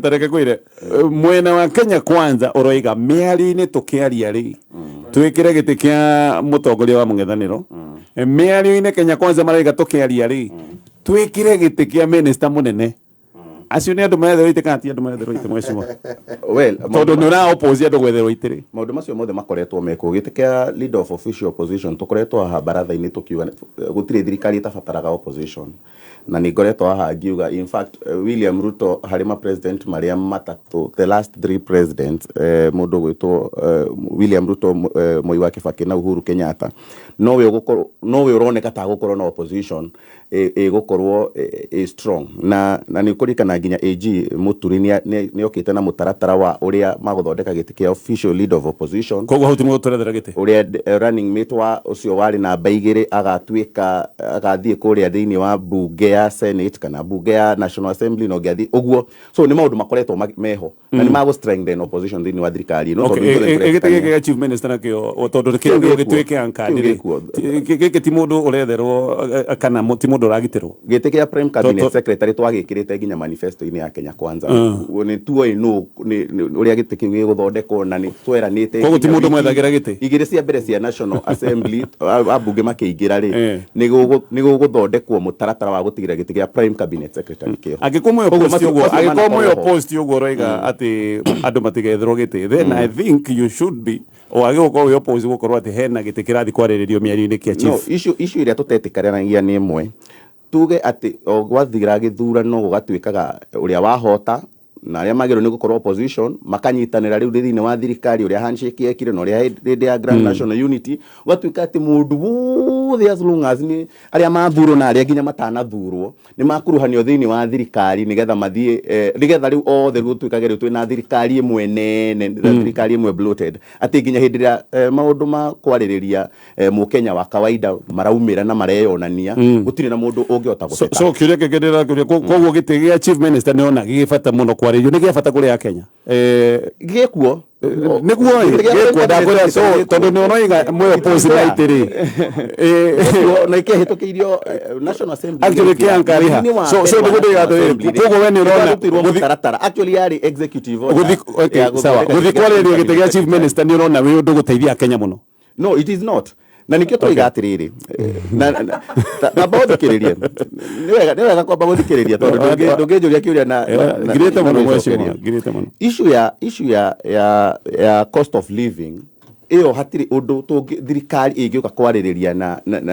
Tareke ngwĩre, mwena wa Kenya Kwanza ũroiga mĩario-inĩ tũkĩaria rĩ twĩkĩre gĩtĩ kĩa mũtongoria wa mũng'ethanĩro. Mĩario-inĩ Kenya Kwanza maraiga tũkĩaria rĩ twĩkĩre gĩtĩ kĩa minister mũnene. Acio nĩ andũ maretherwo itĩ kana ti andũ maretherwo itĩ, mheshimiwa? Well, tondũ nĩ ũra oppose andũ gwetherwo itĩ rĩ. Maũndũ macio mothe makoretwo mekuo. Gĩtĩ kĩa leader of official opposition, tũkoretwo haha baratha-inĩ tũkiuga gũtirĩ thirikari ĩtabataraga opposition, na nĩ ngoretwo haha ngiuga, in fact, William Ruto harĩ ma president marĩa matatũ, the last three presidents, mũndũ ũgwĩtwo William Ruto, Moi wa Kibaki na Uhuru Kenyatta, nowe ũgũkorwo, nowe ũroneka ta gũkorwo na opposition ĩgũkorwo ĩ strong. Na nĩ ũkũririkana nginya AG Muturi nĩ okĩte na mũtaratara wa ũrĩa magũthondeka gĩtĩ kĩa official leader of opposition. Koguo hau ti mũndũ tũrethera gĩtĩ. Ũrĩa running mate wa ũcio warĩ namba 2 agatuĩka agathiĩ kũrĩa thĩinĩ wa bunge ya Senate kana bunge ya National Assembly na ũngĩ athiĩ ũguo. So nĩ maũndũ makoretwo meho na nĩ magũ strengthen opposition thĩinĩ wa thirikari ĩno, Okay, tondũ ithuothe gĩtĩ tũretĩkania. gĩkĩ gĩa chief minister nakĩo o tondũ Kĩu kĩu gĩkuo. gĩtuĩke anchor Kĩu rĩ. gĩkuo. Gĩkĩ ti mũndũ ũretherwo, kana ti mũndũ ũragitĩrwo. Gĩtĩ kĩa prime cabinet secretary twagĩkĩrĩte nginya manifesto-inĩ ya Kenya Kwanza. Nĩ tuoĩ nũ ũrĩa gĩtĩ kĩu gĩgũthondekwo na nĩ tweranĩte Koguo ti nginya mũndũ wiki mwethagĩra gĩtĩ? 2 cia mbere cia National Assembly, ambunge makĩingĩra rĩ, nĩ gũgũthondekwo mũtaratara wa gũtigĩrĩra gĩtĩ kĩa prime cabinet secretary kĩho. Angĩkorwo mwĩ Koguo opposed ũguo, macio angĩkorwo mwĩ manakorwo ho. opposed ũguo ũroiga atĩ andũ matigetherwo gĩtĩ, then I think you should be wagĩ gũkorwo wĩ opposed gũkorwo atĩ hena gĩtĩ kĩrathiĩ kwarĩrĩrio mĩario-inĩ kĩa No, chief. Issue ĩrĩa tũtetĩkanĩragia nĩ ĩmwe, tuge atĩ o gwathira gĩthurano gũgatuĩkaga ũrĩa wahota na arĩa magĩrĩirwo nĩ gũkorwo opposition makanyitanĩra rĩu thĩinĩ wa thirikari, ũrĩa handshake yekire na ũrĩa hĩndĩ ya Grand National Unity, gũgatuĩka atĩ mũndũ wothe as long as nĩ arĩa mathurwo na arĩa nginya matanathurwo nĩ makuruhanio thĩinĩ wa thirikari nĩgetha mathiĩ, nĩgetha rĩu othe gũtuĩkage rĩu twĩna thirikari ĩmwe nene, thirikari ĩmwe bloated, atĩ nginya hĩndĩ ĩrĩa maũndũ ma kwarĩrĩria mũkenya wa kawaida maraumĩra na mareyonania, gũtirĩ na mũndũ ũngĩhota gũteta. So kĩũria kĩngĩ ndĩrakĩũria, koguo gĩtĩ gĩa chief minister nĩona gĩ bata mũno kwarĩrio, nĩ gĩa bata kũrĩ Akenya? Gĩkuo. Nĩguo ĩ, gĩkuo ndakwĩra, so tondũ nĩ ũroiga mwĩ opposed na itĩ rĩ. Gĩkuo, na kĩahĩtũkĩirio National Assembly. Actually, kĩa Ankariha. Thĩinĩ wa So mbere wa nĩguo ndĩiga National atĩrĩrĩ, Assembly rĩ, koguo we nĩ ũrona nĩkwarutirwo mũtaratara. Actually yarĩ executive order Gũthi, okay, ya sawa. gũthondeka Gũthi gĩtĩ kĩa kwarĩrĩrio gĩtĩ gĩa chief secretary. minister nĩ ũrona wĩ ũndũ gũteithia Akenya mũno? No, it is not. Na nikĩo tũiga atĩrĩrĩ, tamba ũthikĩrĩrie. Nĩ wega kwamba gũthikĩrĩria tondũ ndũngĩnjũria kĩũria Ngirĩte na mũno gwĩcokeria. mheshimiwa, ngirĩte mũno. Issue ya cost of living ĩyo hatirĩ ũndũ thirikari ĩngĩũka kwarĩrĩria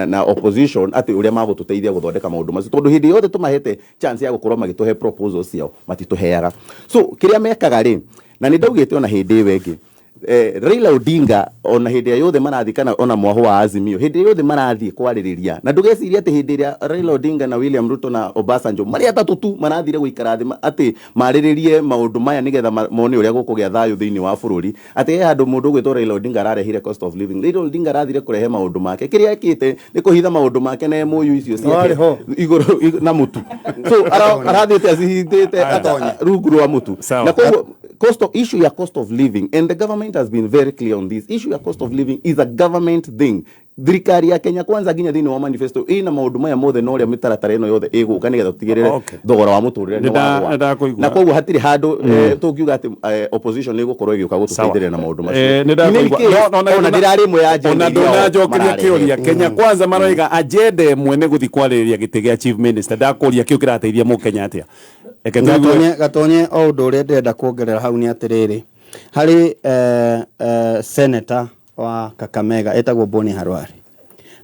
na opposition atĩ ũrĩa magũtũteithia gũthondeka maũndũ macio, tondũ hĩndĩ yothe tũmahete chance ya gũkorwo magĩtũhe proposals ciao matitũheaga. So kĩrĩa mekaga rĩ, na nĩ ndaugĩte ona hĩndĩ ĩyo ĩngĩ, Raila Odinga ona hĩndĩ ĩrĩa yothe marathiĩ kana ona mwaho wa Azimio hĩndĩ ĩrĩa yothe marathiĩ kwarĩrĩria, na ndũgecirie atĩ hĩndĩ ĩrĩa Raila Odinga na William Ruto na Obasanjo marĩ atatũ tu marathire gũikara thĩ atĩ marĩrĩrie maũndũ maya nĩgetha mone ũrĩa gũkũgĩa thayũ thĩinĩ wa bũrũri, atĩ he handũ mũndũ ũgwĩtwo Raila Odinga ararehire cost of living. Raila Odinga arathire kũrehe maũndũ make, kĩrĩa ekĩte nĩ kũhitha maũndũ make na MOU icio ciake Warĩ ho. igũrũ na mũtu, so arathiĩte acihithĩte rungu rwa mũtu. Sawa. Na koguo cost of, issue ya cost of living, and the government has been very clear on this issue ya cost of living is a government thing. Thirikari ya Kenya Kwanza nginya thĩinĩ wa manifesto ĩna maũndũ maya mothe na ũrĩa mĩtaratara ĩno yothe ĩgũka nĩgetha tũtigĩrĩre thogora wa mũtũrĩre nĩ wagwa. Nĩndakũigua. Na koguo hatirĩ handũ tũngiuga atĩ opposition nĩ ĩgũkorwo ĩgĩũka gũtũteithĩrĩria na maũndũ macio. Eh, In any case, ona ndĩrarĩ ĩmwe ya agenda ona iria o ndũnanjokeria mararehete. kĩũria. Kenya Kwanza maroiga agenda ĩmwe nĩ gũthiĩ kwarĩrĩria gĩtĩ gĩa chief minister. Ndakũria kĩu kĩrateithia mũkenya atĩa? Reke tũigue. Gatonye, gatonye o ũndũ ũrĩa ndĩrenda kuongerera hau nĩ atĩrĩrĩ, harĩ senator wa Kakamega etagwo Boni Harware,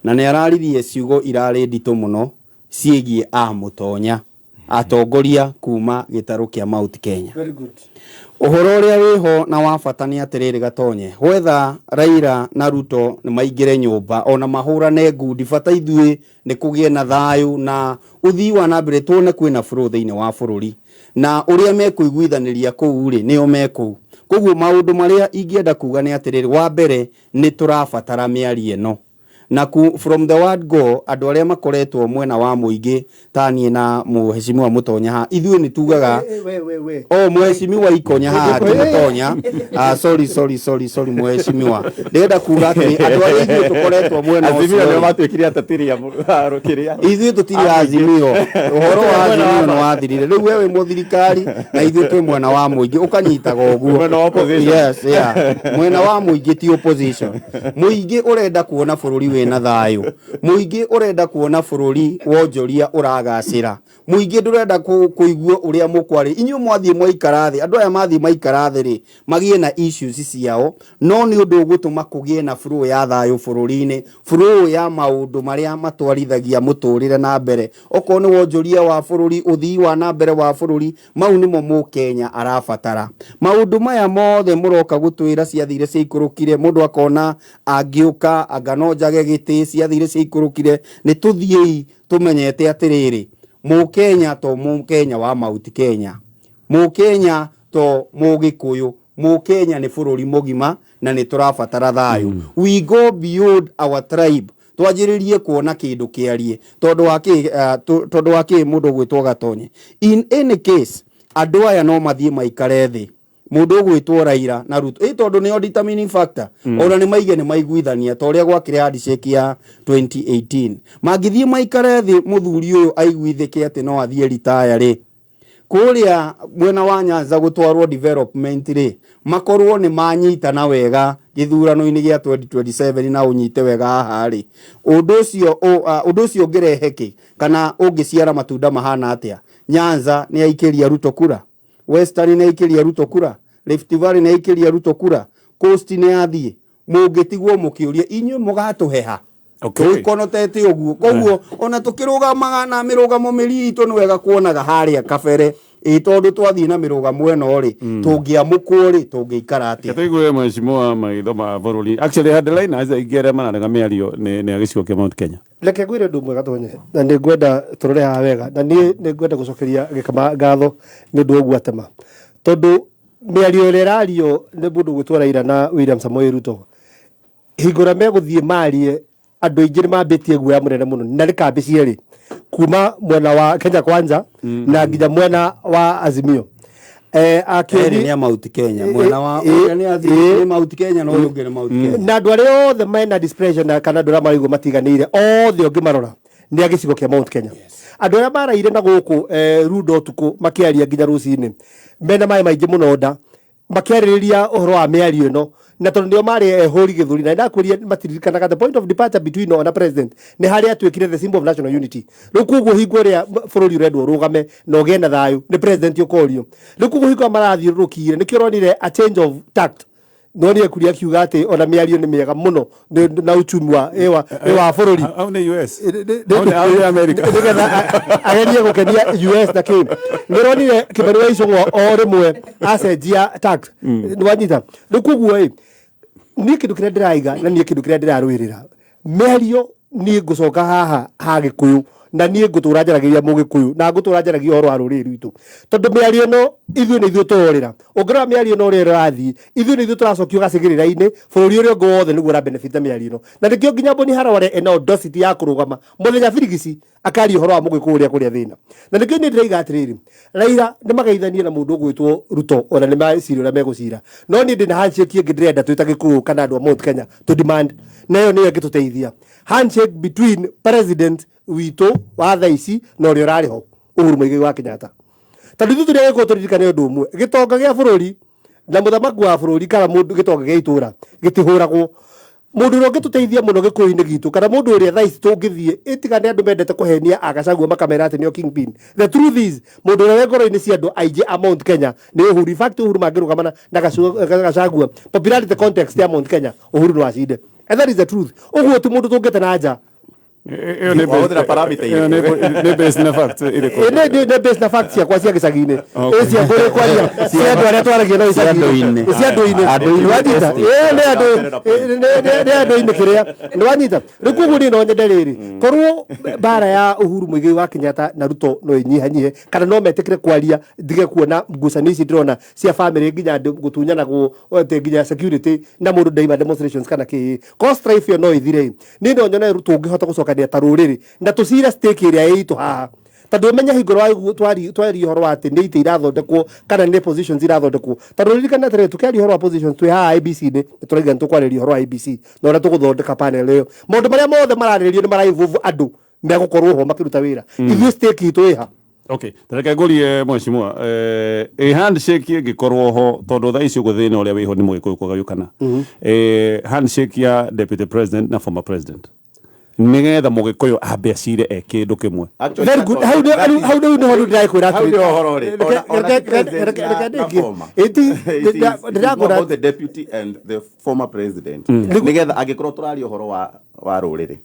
na nĩ araririe ciugo irarĩ nditũ mũno ciĩgiĩ amũtonya atongoria kuma gĩtarũ kĩa Mount Kenya. Very good. Ũhoro ũrĩa wĩho na wa bata nĩ atĩrĩrĩ, Gatonye, wetha Raila na Ruto nĩ maingĩre nyũmba ona mahũrane ngundi, bata ithuĩ nĩ kũgĩe na thayũ na ũthii wa na mbere, tuone kwĩna flow thĩinĩ wa bũrũri, na ũrĩa mekũiguithanĩria kũu rĩ, nĩo mekũu. Koguo maũndũ marĩa ingĩenda kuga nĩ atĩrĩrĩ, wa mbere nĩ tũrabatara mĩario ĩno, na from the word go andũ arĩa makoretwo mwena wa mũingĩ ta niĩ na mũheshimiwa Mũtonya haha, ithuĩ nĩ tugaga We, we, we. o mheshimiwa Ikonya haha ti Mũtonya. Ah, sorry sorry sorry sorry, mheshimiwa, ndĩrenda kuga atĩ andũ arĩa ithuĩ tũkoretwo mwena Azimio ũcio nĩo rĩ, matuĩkire ateteri a kĩrĩa. Ithuĩ tũtirĩ Azimio, ũhoro wa Azimio nĩ wathirire. Rĩu we wĩ mũthirikari na ithuĩ twĩ mwena wa mũingĩ, ũkanyitaga ũguo. Mwena wa opposition. Yes, yeah. Mwena wa mũingĩ ti opposition. Mũingĩ ũrenda kuona bũrũri wĩna thayũ, mũingĩ ũrenda kuona bũrũri wonjoria ũragacĩra, mũingĩ ndũrenda kũigua ũrĩa mũkwarĩ. Inyuĩ mwathiĩ mwaikara thĩ, andũ aya mathiĩ maikara thĩ rĩ, magĩe na issues ciao, no nĩ ũndũ ũgũtũma kũgĩe na flow ya thayũ bũrũri-inĩ, flow ya maũndũ marĩa matwarithagia mũtũrĩre na mbere, okorwo nĩ wonjoria wa bũrũri, ũthii wa na mbere wa bũrũri, mau nĩmo mũkenya arabatara. Maũndũ maya mothe mũroka gũtwĩra ciathire ciaikũrũkire, mũndũ akona angĩũka anga no njage gĩtĩ, ciathire ciaikũrũkire. Nĩ tũthiĩi tũmenyete atĩrĩrĩ, mũkenya to mũkenya wa Mount Kenya, mũkenya to mũgĩkũyũ, mũkenya nĩ bũrũri mũgima na nĩ tũrabatara thayũ. We go beyond our tribe, twanjĩrĩrie kuona kĩndũ kĩarie, tondũ wa kĩ tondũ wa kĩ mũndũ ũgwĩtwo Gatonye. In any case, andũ aya no mathiĩ maikare thĩ, mũndũ ũgwĩtwo Raila na Ruto, ĩ tondũ nĩo determining factor, ona nĩ maige nĩ maiguithania ta ũrĩa gwakĩrĩ handshake ya 2018. Mangĩthiĩ maikare thĩ, mũthuri ũyũ aiguithĩke atĩ no athiĩ retire rĩ, kũrĩa mwena wa Nyanza gũtwarwo development rĩ, makorwo nĩ manyitana wega gĩthurano-inĩ gĩa 2027 na ũnyite wega haha rĩ, ũndũ ũcio ũndũ ũcio ũngĩrehe kĩ kana ũngĩciara matunda mahana atĩa? Nyanza nĩ aikĩria Ruto kura, Western nĩ aikĩria Ruto kura, Rift Valley nĩ aikĩria Ruto kura, Coast nĩ yathiĩ. Mũngĩtigwo mũkĩũria inyuĩ mũgatũheha. Tũikonotete ũguo, koguo ona tũkĩrũgamaga na mĩrũgamo mĩritũ nĩ wega kuonaga harĩa kabere, ĩ tondũ twathiĩ na mĩrũgamo ĩno rĩ, tũngĩamũkwo rĩ, tũngĩikara atĩa? Tũigue mheshimiwa maitho ma bũrũri. Actually headliners aingĩ arĩa mararega mĩario nĩ a gĩcigo kĩa Mount Kenya. Reke ngwĩre ũndũ ũmwe, Gatonye, na nĩ ngwenda tũrore haha wega, na niĩ nĩ ngwenda gũcokeria Gĩkama ngatho nĩ ũndũ wa ũguo atema, tondũ mĩario ĩrĩa ĩrario nĩ mũndũ ũgwĩtwo Raila na William Samoei Ruto, hingo ĩrĩa megũthiĩ marie, andũ aingĩ nĩ mambĩtie guoya mũnene mũno, na nĩ kambĩ cierĩ kuma mwena wa Kenya Kwanza na nginya mwena wa Azimio. Erĩ nĩ a Mount Kenya, mwena wa ũrĩa nĩ athiĩ nĩ Mount Kenya na ũyũ ũngĩ nĩ Mount Kenya. Na andũ arĩa othe mena displeasure na kana andũ arĩa maraigua matiganĩire othe ũngĩmarora nĩ a gĩcigo kĩa Mount Kenya. Andũ arĩa maraire na gũkũ Rundo ũtukũ makĩaria nginya rũcinĩ mena maĩ maingĩ mũno nda makĩarĩrĩria ũhoro wa mĩario ĩno, na tondũ nĩo marĩ ehũri gĩthũri, na ndakwĩria matiririkanaga the point of departure between o na president nĩ harĩa atuĩkire the symbol of national unity. Rĩu koguo hingo ĩrĩa bũrũri ũrendwo ũrũgame na ũgĩe na thayũ nĩ president ũkorio. Rĩu koguo hingo ĩrĩa marathiũrũrũkire nĩkĩo ũronire a change of tact. Nonire Kuria akiuga atĩ ona mĩario nĩ mĩega mũno na uchumi wa wa bũrũri. Hau nĩ US. Hau nĩ America. Nĩgetha agerie gũkenia US na kĩ. Nĩũronire Kĩmani wa Icũng'wa o rĩmwe acenjia tax. Nĩwanyita. Rĩu koguo ĩ, niĩ kĩndũ kĩrĩa ndĩraiga na niĩ kĩndũ kĩrĩa ndĩrarũĩrĩra, mĩario niĩ ngũcoka haha ha Gĩkũyũ Na niĩ ngũtũra njaragĩria Mũgĩkũyũ na ngũtũra njaragia ũhoro wa rũrĩrĩ rwitũ, tondũ mĩario ĩno ithuĩ nĩ ithuĩ tũrorĩra. Ũngĩrora mĩario ĩno ũrĩa ĩrathiĩ, ithuĩ nĩ ithuĩ tũracokio gacigĩrĩra-inĩ. Bũrũri ũrĩa ũngĩ wothe nĩguo ũrabenefit na mĩario ĩno, na nĩkĩo nginya Boni Harore ena audacity ya kũrũgama mũthenya birigici akaria ũhoro wa Mũgĩkũyũ ũrĩa kũrĩa thĩna. Na nĩkĩo niĩ ndĩraiga atĩrĩrĩ, Raila nĩ mageithanie na mũndũ ũgwĩtwo Ruto, ona nĩ macira ũrĩa megũcira, no niĩ ndĩna handshake ĩngĩ ndĩrenda twĩ ta Gĩkũyũ kana andũ a Mount Kenya to demand, na ĩyo nĩyo ĩngĩtũteithia: handshake between president witũ wa thaa ici na ũrĩa ũrarĩ ho, Uhuru Muigai wa Kenyatta. Tondũ ithuĩ tũrĩ Agĩkũyũ, tũririkane ũndũ ũmwe: gĩtonga gĩa bũrũri na mũthamaki wa bũrũri kana mũndũ gĩtonga gĩa itũra gĩtihũragwo. Mũndũ ũrĩa ũngĩtũteithia mũno Gĩkũyũ-inĩ gitũ, kana mũndũ ũrĩa thaa ici tũngĩthiĩ ĩtigane, andũ mendete kũhenia agacagua makamera atĩ nĩo kingpin, the truth is mũndũ ũrĩa wĩ ngoro-inĩ cia andũ aingĩ a Mount Kenya nĩ Uhuru. In fact, Uhuru mangĩrũgama na Gachagua, popularity context ya Mount Kenya, Uhuru no acinde, and that is the truth. Ũguo ti mũndũ tũngĩte na nja. Ĩyo nĩ Wahũthĩra parameter ĩyo nĩ based na fact ĩrĩkũ? Nĩ based na facts ciakwa cia gĩcagi-inĩ. Ĩ cia kũrĩ kwaria cia andũ arĩa twaragia nao Cia icagi-inĩ. Andũ-inĩ. Cia andũ-inĩ. Andũ-inĩ. Nĩwanyita? Ĩ, nĩ andũ nĩ andũ-inĩ kĩrĩa nĩwanyita. Rĩu koguo niĩ no nyende rĩrĩ, korwo mbara ya Uhuru Muigai wa Kenyatta na Ruto no ĩnyihanyihe kana no metĩkĩre kwaria, ndige kuona ngucanio ici ndĩrona cia family, nginya andũ gũtunyanagwo atĩ nginya security na mũndũ ndaima demonstrations kana kĩ ko strife ĩyo no ĩthire. Niĩ no nyone tũngĩhota gũcokania ta rũrĩrĩ na tũcire stake ĩrĩa ĩ itũ haha, tondũ ũmenye hingo twaria ũhoro wa atĩ nĩ itĩ irathondekwo kana nĩ positions irathondekwo. Tondũ ririkana atĩrĩrĩ, tũkĩaria ũhoro wa positions twĩ haha IEBC-inĩ, nĩ tũraiga nĩ tũkwarĩria ũhoro wa IEBC na ũrĩa tũgũthondeka panel ĩyo. Maũndũ marĩa mothe mararĩrĩrio nĩ mara-involve andũ megũkorwo ho makĩruta wĩra. Ithuĩ stake itũ ĩha? Okay, tareke ngũrie mheshimiwa, ĩ handshake ĩngĩkorwo ho, tondũ thaa ici ũguo thĩna ũrĩa wĩho nĩ Mũgĩkũyũ kũgayũkana, handshake ya deputy president na former president nĩgetha Mũgĩkũyũ ambe acire e kĩndũ kĩmwe? Very good. Hau rĩu nĩho rĩu ndĩrakwĩra. Hau nĩho ũhoro ũrĩ. Ona ti president na former. Ĩti It is more ndĩrakwĩra about the deputy and the former president, nigetha angĩkorwo tũraria ũhoro wa rũrĩrĩ.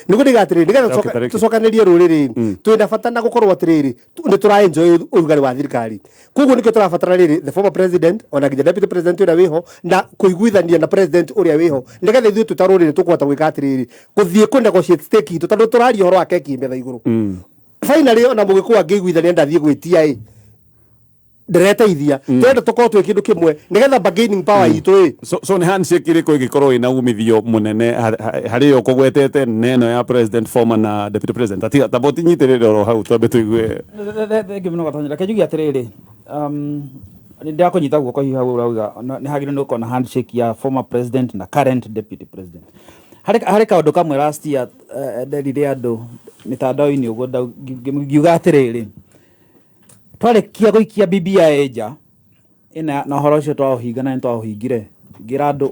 Nĩguo ndiga atĩrĩrĩ, nĩgetha Okay, tarĩki. tũcokanĩrie rũrĩrĩ, twĩna bata na gũkorwo atĩrĩrĩ, nĩ tũra enjoy ũrugarĩ wa thirikari. Koguo nĩkĩo tũrabatara rĩrĩ, the former president ona nginya deputy president ũrĩa wĩho, na kũiguithania na president ũrĩa wĩho, nĩgetha ithuĩ twĩ ta rũrĩrĩ tũkũhota gwĩka atĩrĩrĩ, gũthiĩ kũ negotiate stake itũ, tondũ tũraria ũhoro wa keki metha igũrũ. Finally, ona Mũgĩkũyũ angĩiguithania ndathiĩ gwĩtia ĩ ndĩreteithia, tũrenda tũkorwo twĩ kĩndũ kĩmwe nĩgetha bargaining power itũ ĩ. So nĩ handshake ĩrĩkũ ĩngĩkorwo ĩna umithio mũnene harĩ yo kũgwetete neno ya president former na deputy president? Atiga tamba ũtinyitĩrĩre oro hau, twambe tũigue. Thengiũ mũno, Gatonyo. Reke njuge atĩrĩrĩ, nĩ ndĩrakũnyita guoko hihi hau ũrauga nĩ hagĩrĩirwo nĩ gũkorwo na handshake ya former president na current deputy president. Harĩ kaũndũ kamwe last year nderire andũ mĩtandao-inĩ ũguo, ngiuga atĩrĩrĩ, twarĩkia gũikia BBI nja ĩna na ũhoro ũcio twaũhinga na nĩ twaũhingire, ngĩra andũ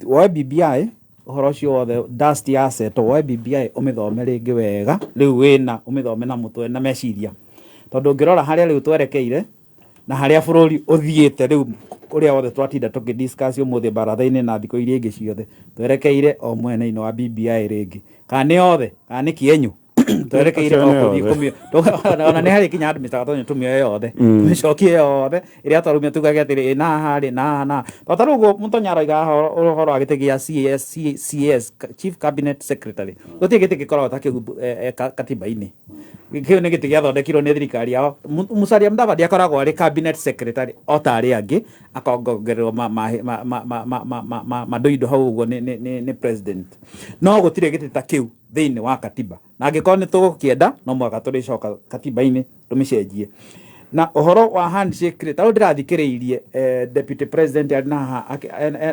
woe BBI, ũhoro ũcio wothe dust ya settle, woe BBI ũmĩthome rĩngĩ wega, rĩu wĩna ũmĩthome na mũtwe na meciria, tondũ ũngĩrora harĩa rĩu twerekeire na harĩa bũrũri ũthiĩte rĩu, ũrĩa wothe twatinda tũkĩ-discuss ũmũthĩ baratha-inĩ na thikũ iria ingĩ ciothe, twerekeire o mwena-inĩ wa BBI rĩngĩ, kana nĩ othe kana nĩ kĩenyũ, twerekeire o Acio nĩ kũthiĩ othe. Ona nĩ harĩ kinya andũ Mr. Gatonyo tũmĩoe yothe, tũmĩcokie yothe ĩrĩa twarumia, tugage atĩrĩ ĩ na haha rĩ na haha na haha. To ta rĩu ũguo Mũtonya aroiga haha ũhoro wa gĩtĩ gĩa CS, CS, Chief Cabinet Secretary, gũtirĩ gĩtĩ gĩkoragwo ta kĩu katiba-inĩ. Kĩu nĩ gĩtĩ gĩathondekirwo nĩ thirikari yao. Musalia Mudavadi akoragwo arĩ cabinet secretary o ta arĩa angĩ, akongererwo mandoindo hau ũguo nĩ president, no gũtirĩ gĩtĩ ta kĩu thĩinĩ wa katiba, na angĩkorwo nĩ tũgũkĩenda no mũhaka tũrĩcoka katiba-inĩ tũmĩcenjie. Na ũhoro wa handshake rĩ, tarĩu ndĩrathikĩrĩirie deputy president arĩ na haha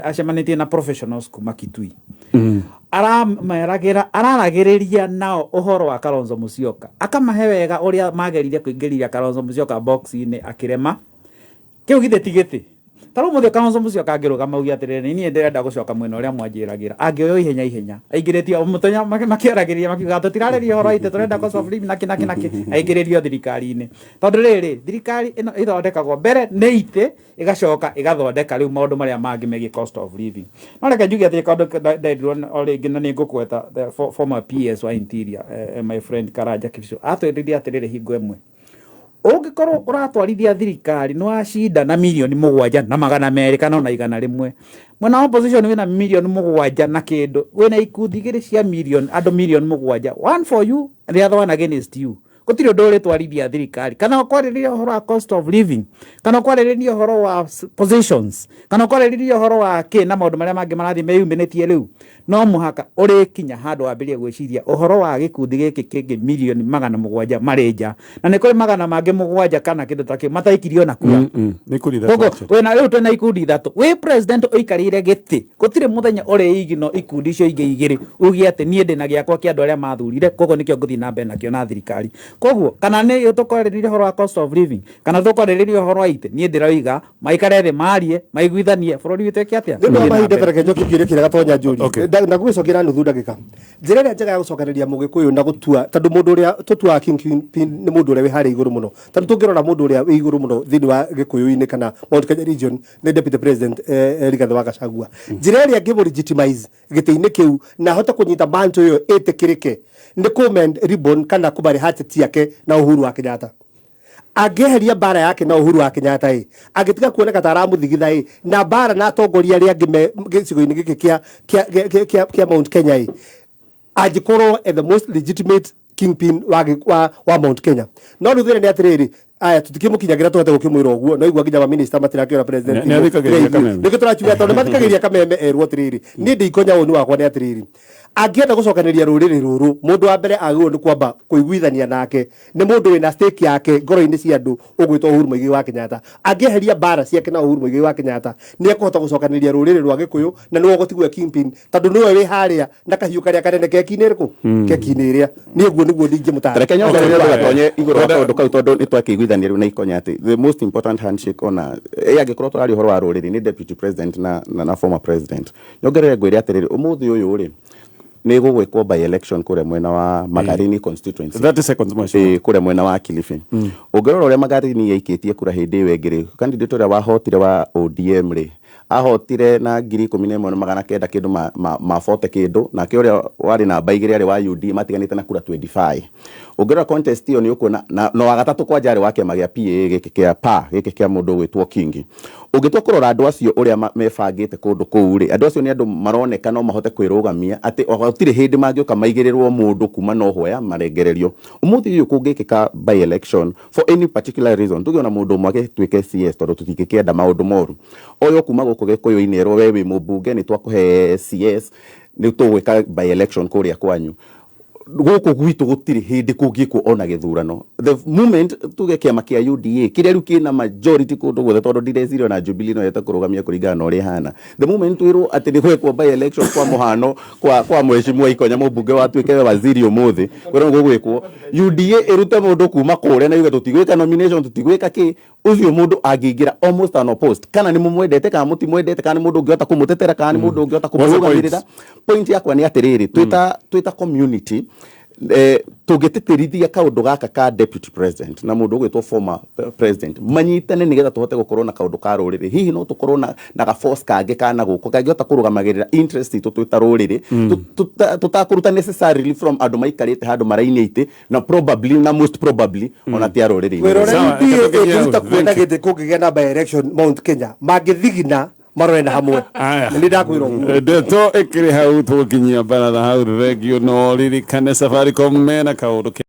acemanĩtie na professionals kuma Kitui, arameragĩra araragĩrĩria nao ũhoro wa Kalonzo Musyoka, akamahe wega ũrĩa magerire kũingĩria Kalonzo Musyoka box-inĩ akĩrema. Kĩu githĩ ti gĩtĩ? Ta rĩu mũthĩ Kalonzo Musyoka angĩrũgama auge atĩrĩrĩ, nĩ niĩ ndĩrenda gũcoka mwena ũrĩa mwanjĩragĩra, angĩoywo ihenya ihenya aingĩrĩtio mũthenya makĩaragĩrĩria makiuga tũtirarĩria ũhoro wa itĩ, tũrenda cost of living nakĩ nakĩ nakĩ, aingĩrĩrio thirikari-inĩ. Tondũ rĩrĩ, thirikari ĩno ĩthondekagwo mbere nĩ itĩ, ĩgacoka ĩgathondeka rĩu maũndũ marĩa mangĩ megiĩ cost of living. No reke njuge atĩ kaũndũ nderirwo o rĩngĩ, na nĩ ngũkweta the former PS wa Interior, my friend Karanja Kibisho, atwĩrire atĩrĩrĩ, hingo ĩmwe ũngĩkorwo ũratwarithia thirikari nĩ wacinda na 7,200,000 kana ona 100, mwena wa opposition wĩna 7 million na kĩndũ, wĩna ikundi igĩrĩ cia mirioni andũ 7 million, one for you. The other one against you. Gũtirĩ ũndũ ũrĩtwarithia thirikari, kana ũkwarĩrĩria ũhoro wa cost of living, kana ũkwarĩrĩria ũhoro wa positions, kana ũkwarĩrĩria ũhoro wa kĩ na maũndũ marĩa mangĩ marathiĩ meyumĩrĩtie rĩu, no mũhaka ũrĩkinya handũ wambĩrĩrie gwĩciria ũhoro wa gĩkundi gĩkĩ kĩngĩ 700,000,000 marĩ nja, na nĩ kũrĩ 700 kana kĩndũ ta kĩu mataikirie ona kura. Nĩ ikundi ithatũ Koguo actually. wĩna rĩu twĩna ikundi ithatũ, wĩ president ũikarĩire gĩtĩ, gũtirĩ mũthenya ũrĩigino ikundi icio ingĩ igĩrĩ uge atĩ niĩ ndĩna gĩakwa kĩa andũ arĩa mathurire, koguo nĩkĩo ngũthiĩ na mbere nakĩo na thirikari. Koguo kana nĩ tũkwarĩrĩria ũhoro wa cost of living, kana tũkwarĩrĩria ũhoro wa itĩ, niĩ ndĩroiga maikare thĩ, marie, maiguithanie, bũrũri witũ ĩke atĩa? Nĩ ũndũ wa Ũthiĩ na mahinda, mbere. tareke njokie kĩũria kĩrĩa gatonya njũrie. Okay. Na gwĩcokera na nuthu ndagĩka. Njĩra ĩrĩa njega ya gũcokanĩrĩria mũgĩkũyũ na gũtua, tondũ mũndũ ũrĩa tũtuaga kingpin nĩ mũndũ ũrĩa wĩ harĩa igũrũ mũno, tondũ tũngĩrora mũndũ ũrĩa wĩ igũrũ mũno thĩinĩ wa gĩkũyũ-inĩ kana Mount Kenya region nĩ Deputy President Rigathĩ wa Gachagua. Njĩra ĩrĩa angĩmũ legitimize gĩtĩ-inĩ kĩu na ahote kũnyita mantle ĩyo ĩtĩkĩrĩke nĩ kũ ribbon kana kũmarĩ hatchet yake na Uhuru wa Kenyatta. Angĩeheria mbara yake na Uhuru wa Kenyatta ĩ, angĩtiga kuoneka ta aramũthigitha ĩ, na mbara na atongoria arĩa angĩ me gĩcigo-inĩ gĩkĩ kĩa Mount Kenya ĩ, angĩkorwo the most legitimate kingpin wa Mount Kenya. No rĩu thĩna nĩ atĩrĩrĩ, aya tũtikĩmũkinyagĩra tũhote gũkĩmwĩra ũguo, no igua nginya maminista matirakĩora president. Nĩ athikagĩrĩria Kameme. Nĩkĩo tũrakiuga tondũ nĩmathikagĩrĩria Kameme erwo atĩrĩrĩ, niĩ ndĩikonya woni wakwa nĩ atĩrĩrĩ, angĩenda gũcokanĩria rũrĩrĩ rũrũ, mũndũ wa mbere agĩrĩirwo nĩ kwamba kũiguithania nake nĩ mũndũ wĩna stake yake ngoro-inĩ cia andũ ũgwĩtwo Uhuru Muigai wa Kenyatta. Angĩeheria mbara ciake na Uhuru Muigai wa Kenyatta, nĩ ekũhota gũcokanĩrĩria rũrĩrĩ rwa gĩkũyũ na nĩwe ũgũtigwo kingpin, tondũ nĩwe wĩ harĩa na kahiũ karĩa kanene keki-inĩ ĩrĩkũ, keki-inĩ ĩrĩa niĩ ũguo nĩguo ndingĩmũtara. Reke nyongerere ndũgatonye igũrũ wa kaũndũ kau, tondũ nĩ twakĩiguithania rĩu na ikonya atĩ the most important handshake ona angĩkorwo tũraria ũhoro wa rũrĩrĩ nĩ deputy president na former president. Nyongerere ngwĩre atĩrĩrĩ, ũmũthĩ ũyũ rĩ, nĩ gũgwĩkwo by election kũrĩa mwena wa Magarini constituency. 30 seconds, mheshimiwa. Kũrĩa mwena wa Kilifi. Ũngĩrora ũrĩa Magarini yaikĩtie kura hĩndĩ ĩyo ĩngĩ rĩ, candidate ũrĩa wahotire wa ODM rĩ, ahotire na 11,900 kĩndũ ma 40 kĩndũ, nake ũrĩa warĩ namba igĩrĩ arĩ wa UD matiganĩte na kura 25. Ũngĩrora contest ĩyo nĩ ũkuona na wa gatatũ kwanja arĩ wa kĩama gĩa PA gĩkĩ kĩa PA gĩkĩ kĩa mũndũ ũgwĩtwo Kingi. Ũngĩtua kũrora andũ acio ũrĩa mebangĩte kũndũ kũu rĩ, andũ acio nĩ andũ maroneka no mahote kwĩrũgamia, atĩ gũtirĩ hĩndĩ mangĩũka maigĩrĩrwo mũndũ kuma no hoya marengererio. Ũmũthĩ ũyũ kũngĩkĩka by election for any particular reason, tuge ona mũndũ ũmwe agĩtuĩke CS, tondũ tũtingĩkĩenda maũndũ moru, oyo kuma gũkũ gĩkũyũ-inĩ erwo we wĩ mũmbunge nĩ twakũhe CS, nĩ tũgwĩka by election kũrĩa kwanyu, gũkũ gwitũ gũtirĩ hĩndĩ kũngĩkwo ona gĩthurano. The moment tuge kĩama kĩa UDA kĩrĩa rĩu kĩna majority kũndũ guothe, tondũ ndireciria ona Jubilee no ĩhote kũrũgamia kũringana na ũrĩa ĩhana, the moment twĩrwo atĩ nĩ gwekwo by election, kwa mũhano kwa mheshimiwa Ikonya mũmbunge watuĩke we waziri ũmũthĩ, kwĩrwo gũgwĩkwo, UDA ĩrute mũndũ kuma kũrĩa na yuge tũtigwĩka nomination, tũtigwĩka kĩ, ũcio mũndũ angĩingĩra almost unopposed, kana nĩ mũmwendete kana mũtimwendete, kana nĩ mũndũ ũngĩhota kũmũtetera, kana nĩ mũndũ ũngĩhota What's the point? kũmũrũgamĩrĩra. Point yakwa nĩ atĩrĩrĩ, twĩta community tũngĩtĩtĩrithia kaũndũ gaka ka deputy president na mũndũ ũgwĩtwo former president manyitane nĩgetha tũhote gũkorwo na kaũndũ ka rũrĩrĩ, hihi no tũkorwo na ga force kangĩ kana gũkũ kangĩhota kũrũgamagĩrĩra interest itũ twĩta rũrĩrĩ, tũtakũruta necessarily from andũ maikarĩte handũ marainia itĩ na probably na most probably ona ti a rũrĩrĩ-inĩ. Wĩrore. Sawa, UDA reke tũkinyie hau. ĩngĩruta kuona Thank you. gĩtĩ kũngĩgĩa na by election Mount Kenya, mangĩthigina marore na hamwe. Aya. Na nĩ ndakwĩra ũguo. Ndeto ĩkĩrĩ hau, tũgũkinyia baratha hau. Thengio, no ririkane Safaricom mena kaũndũ.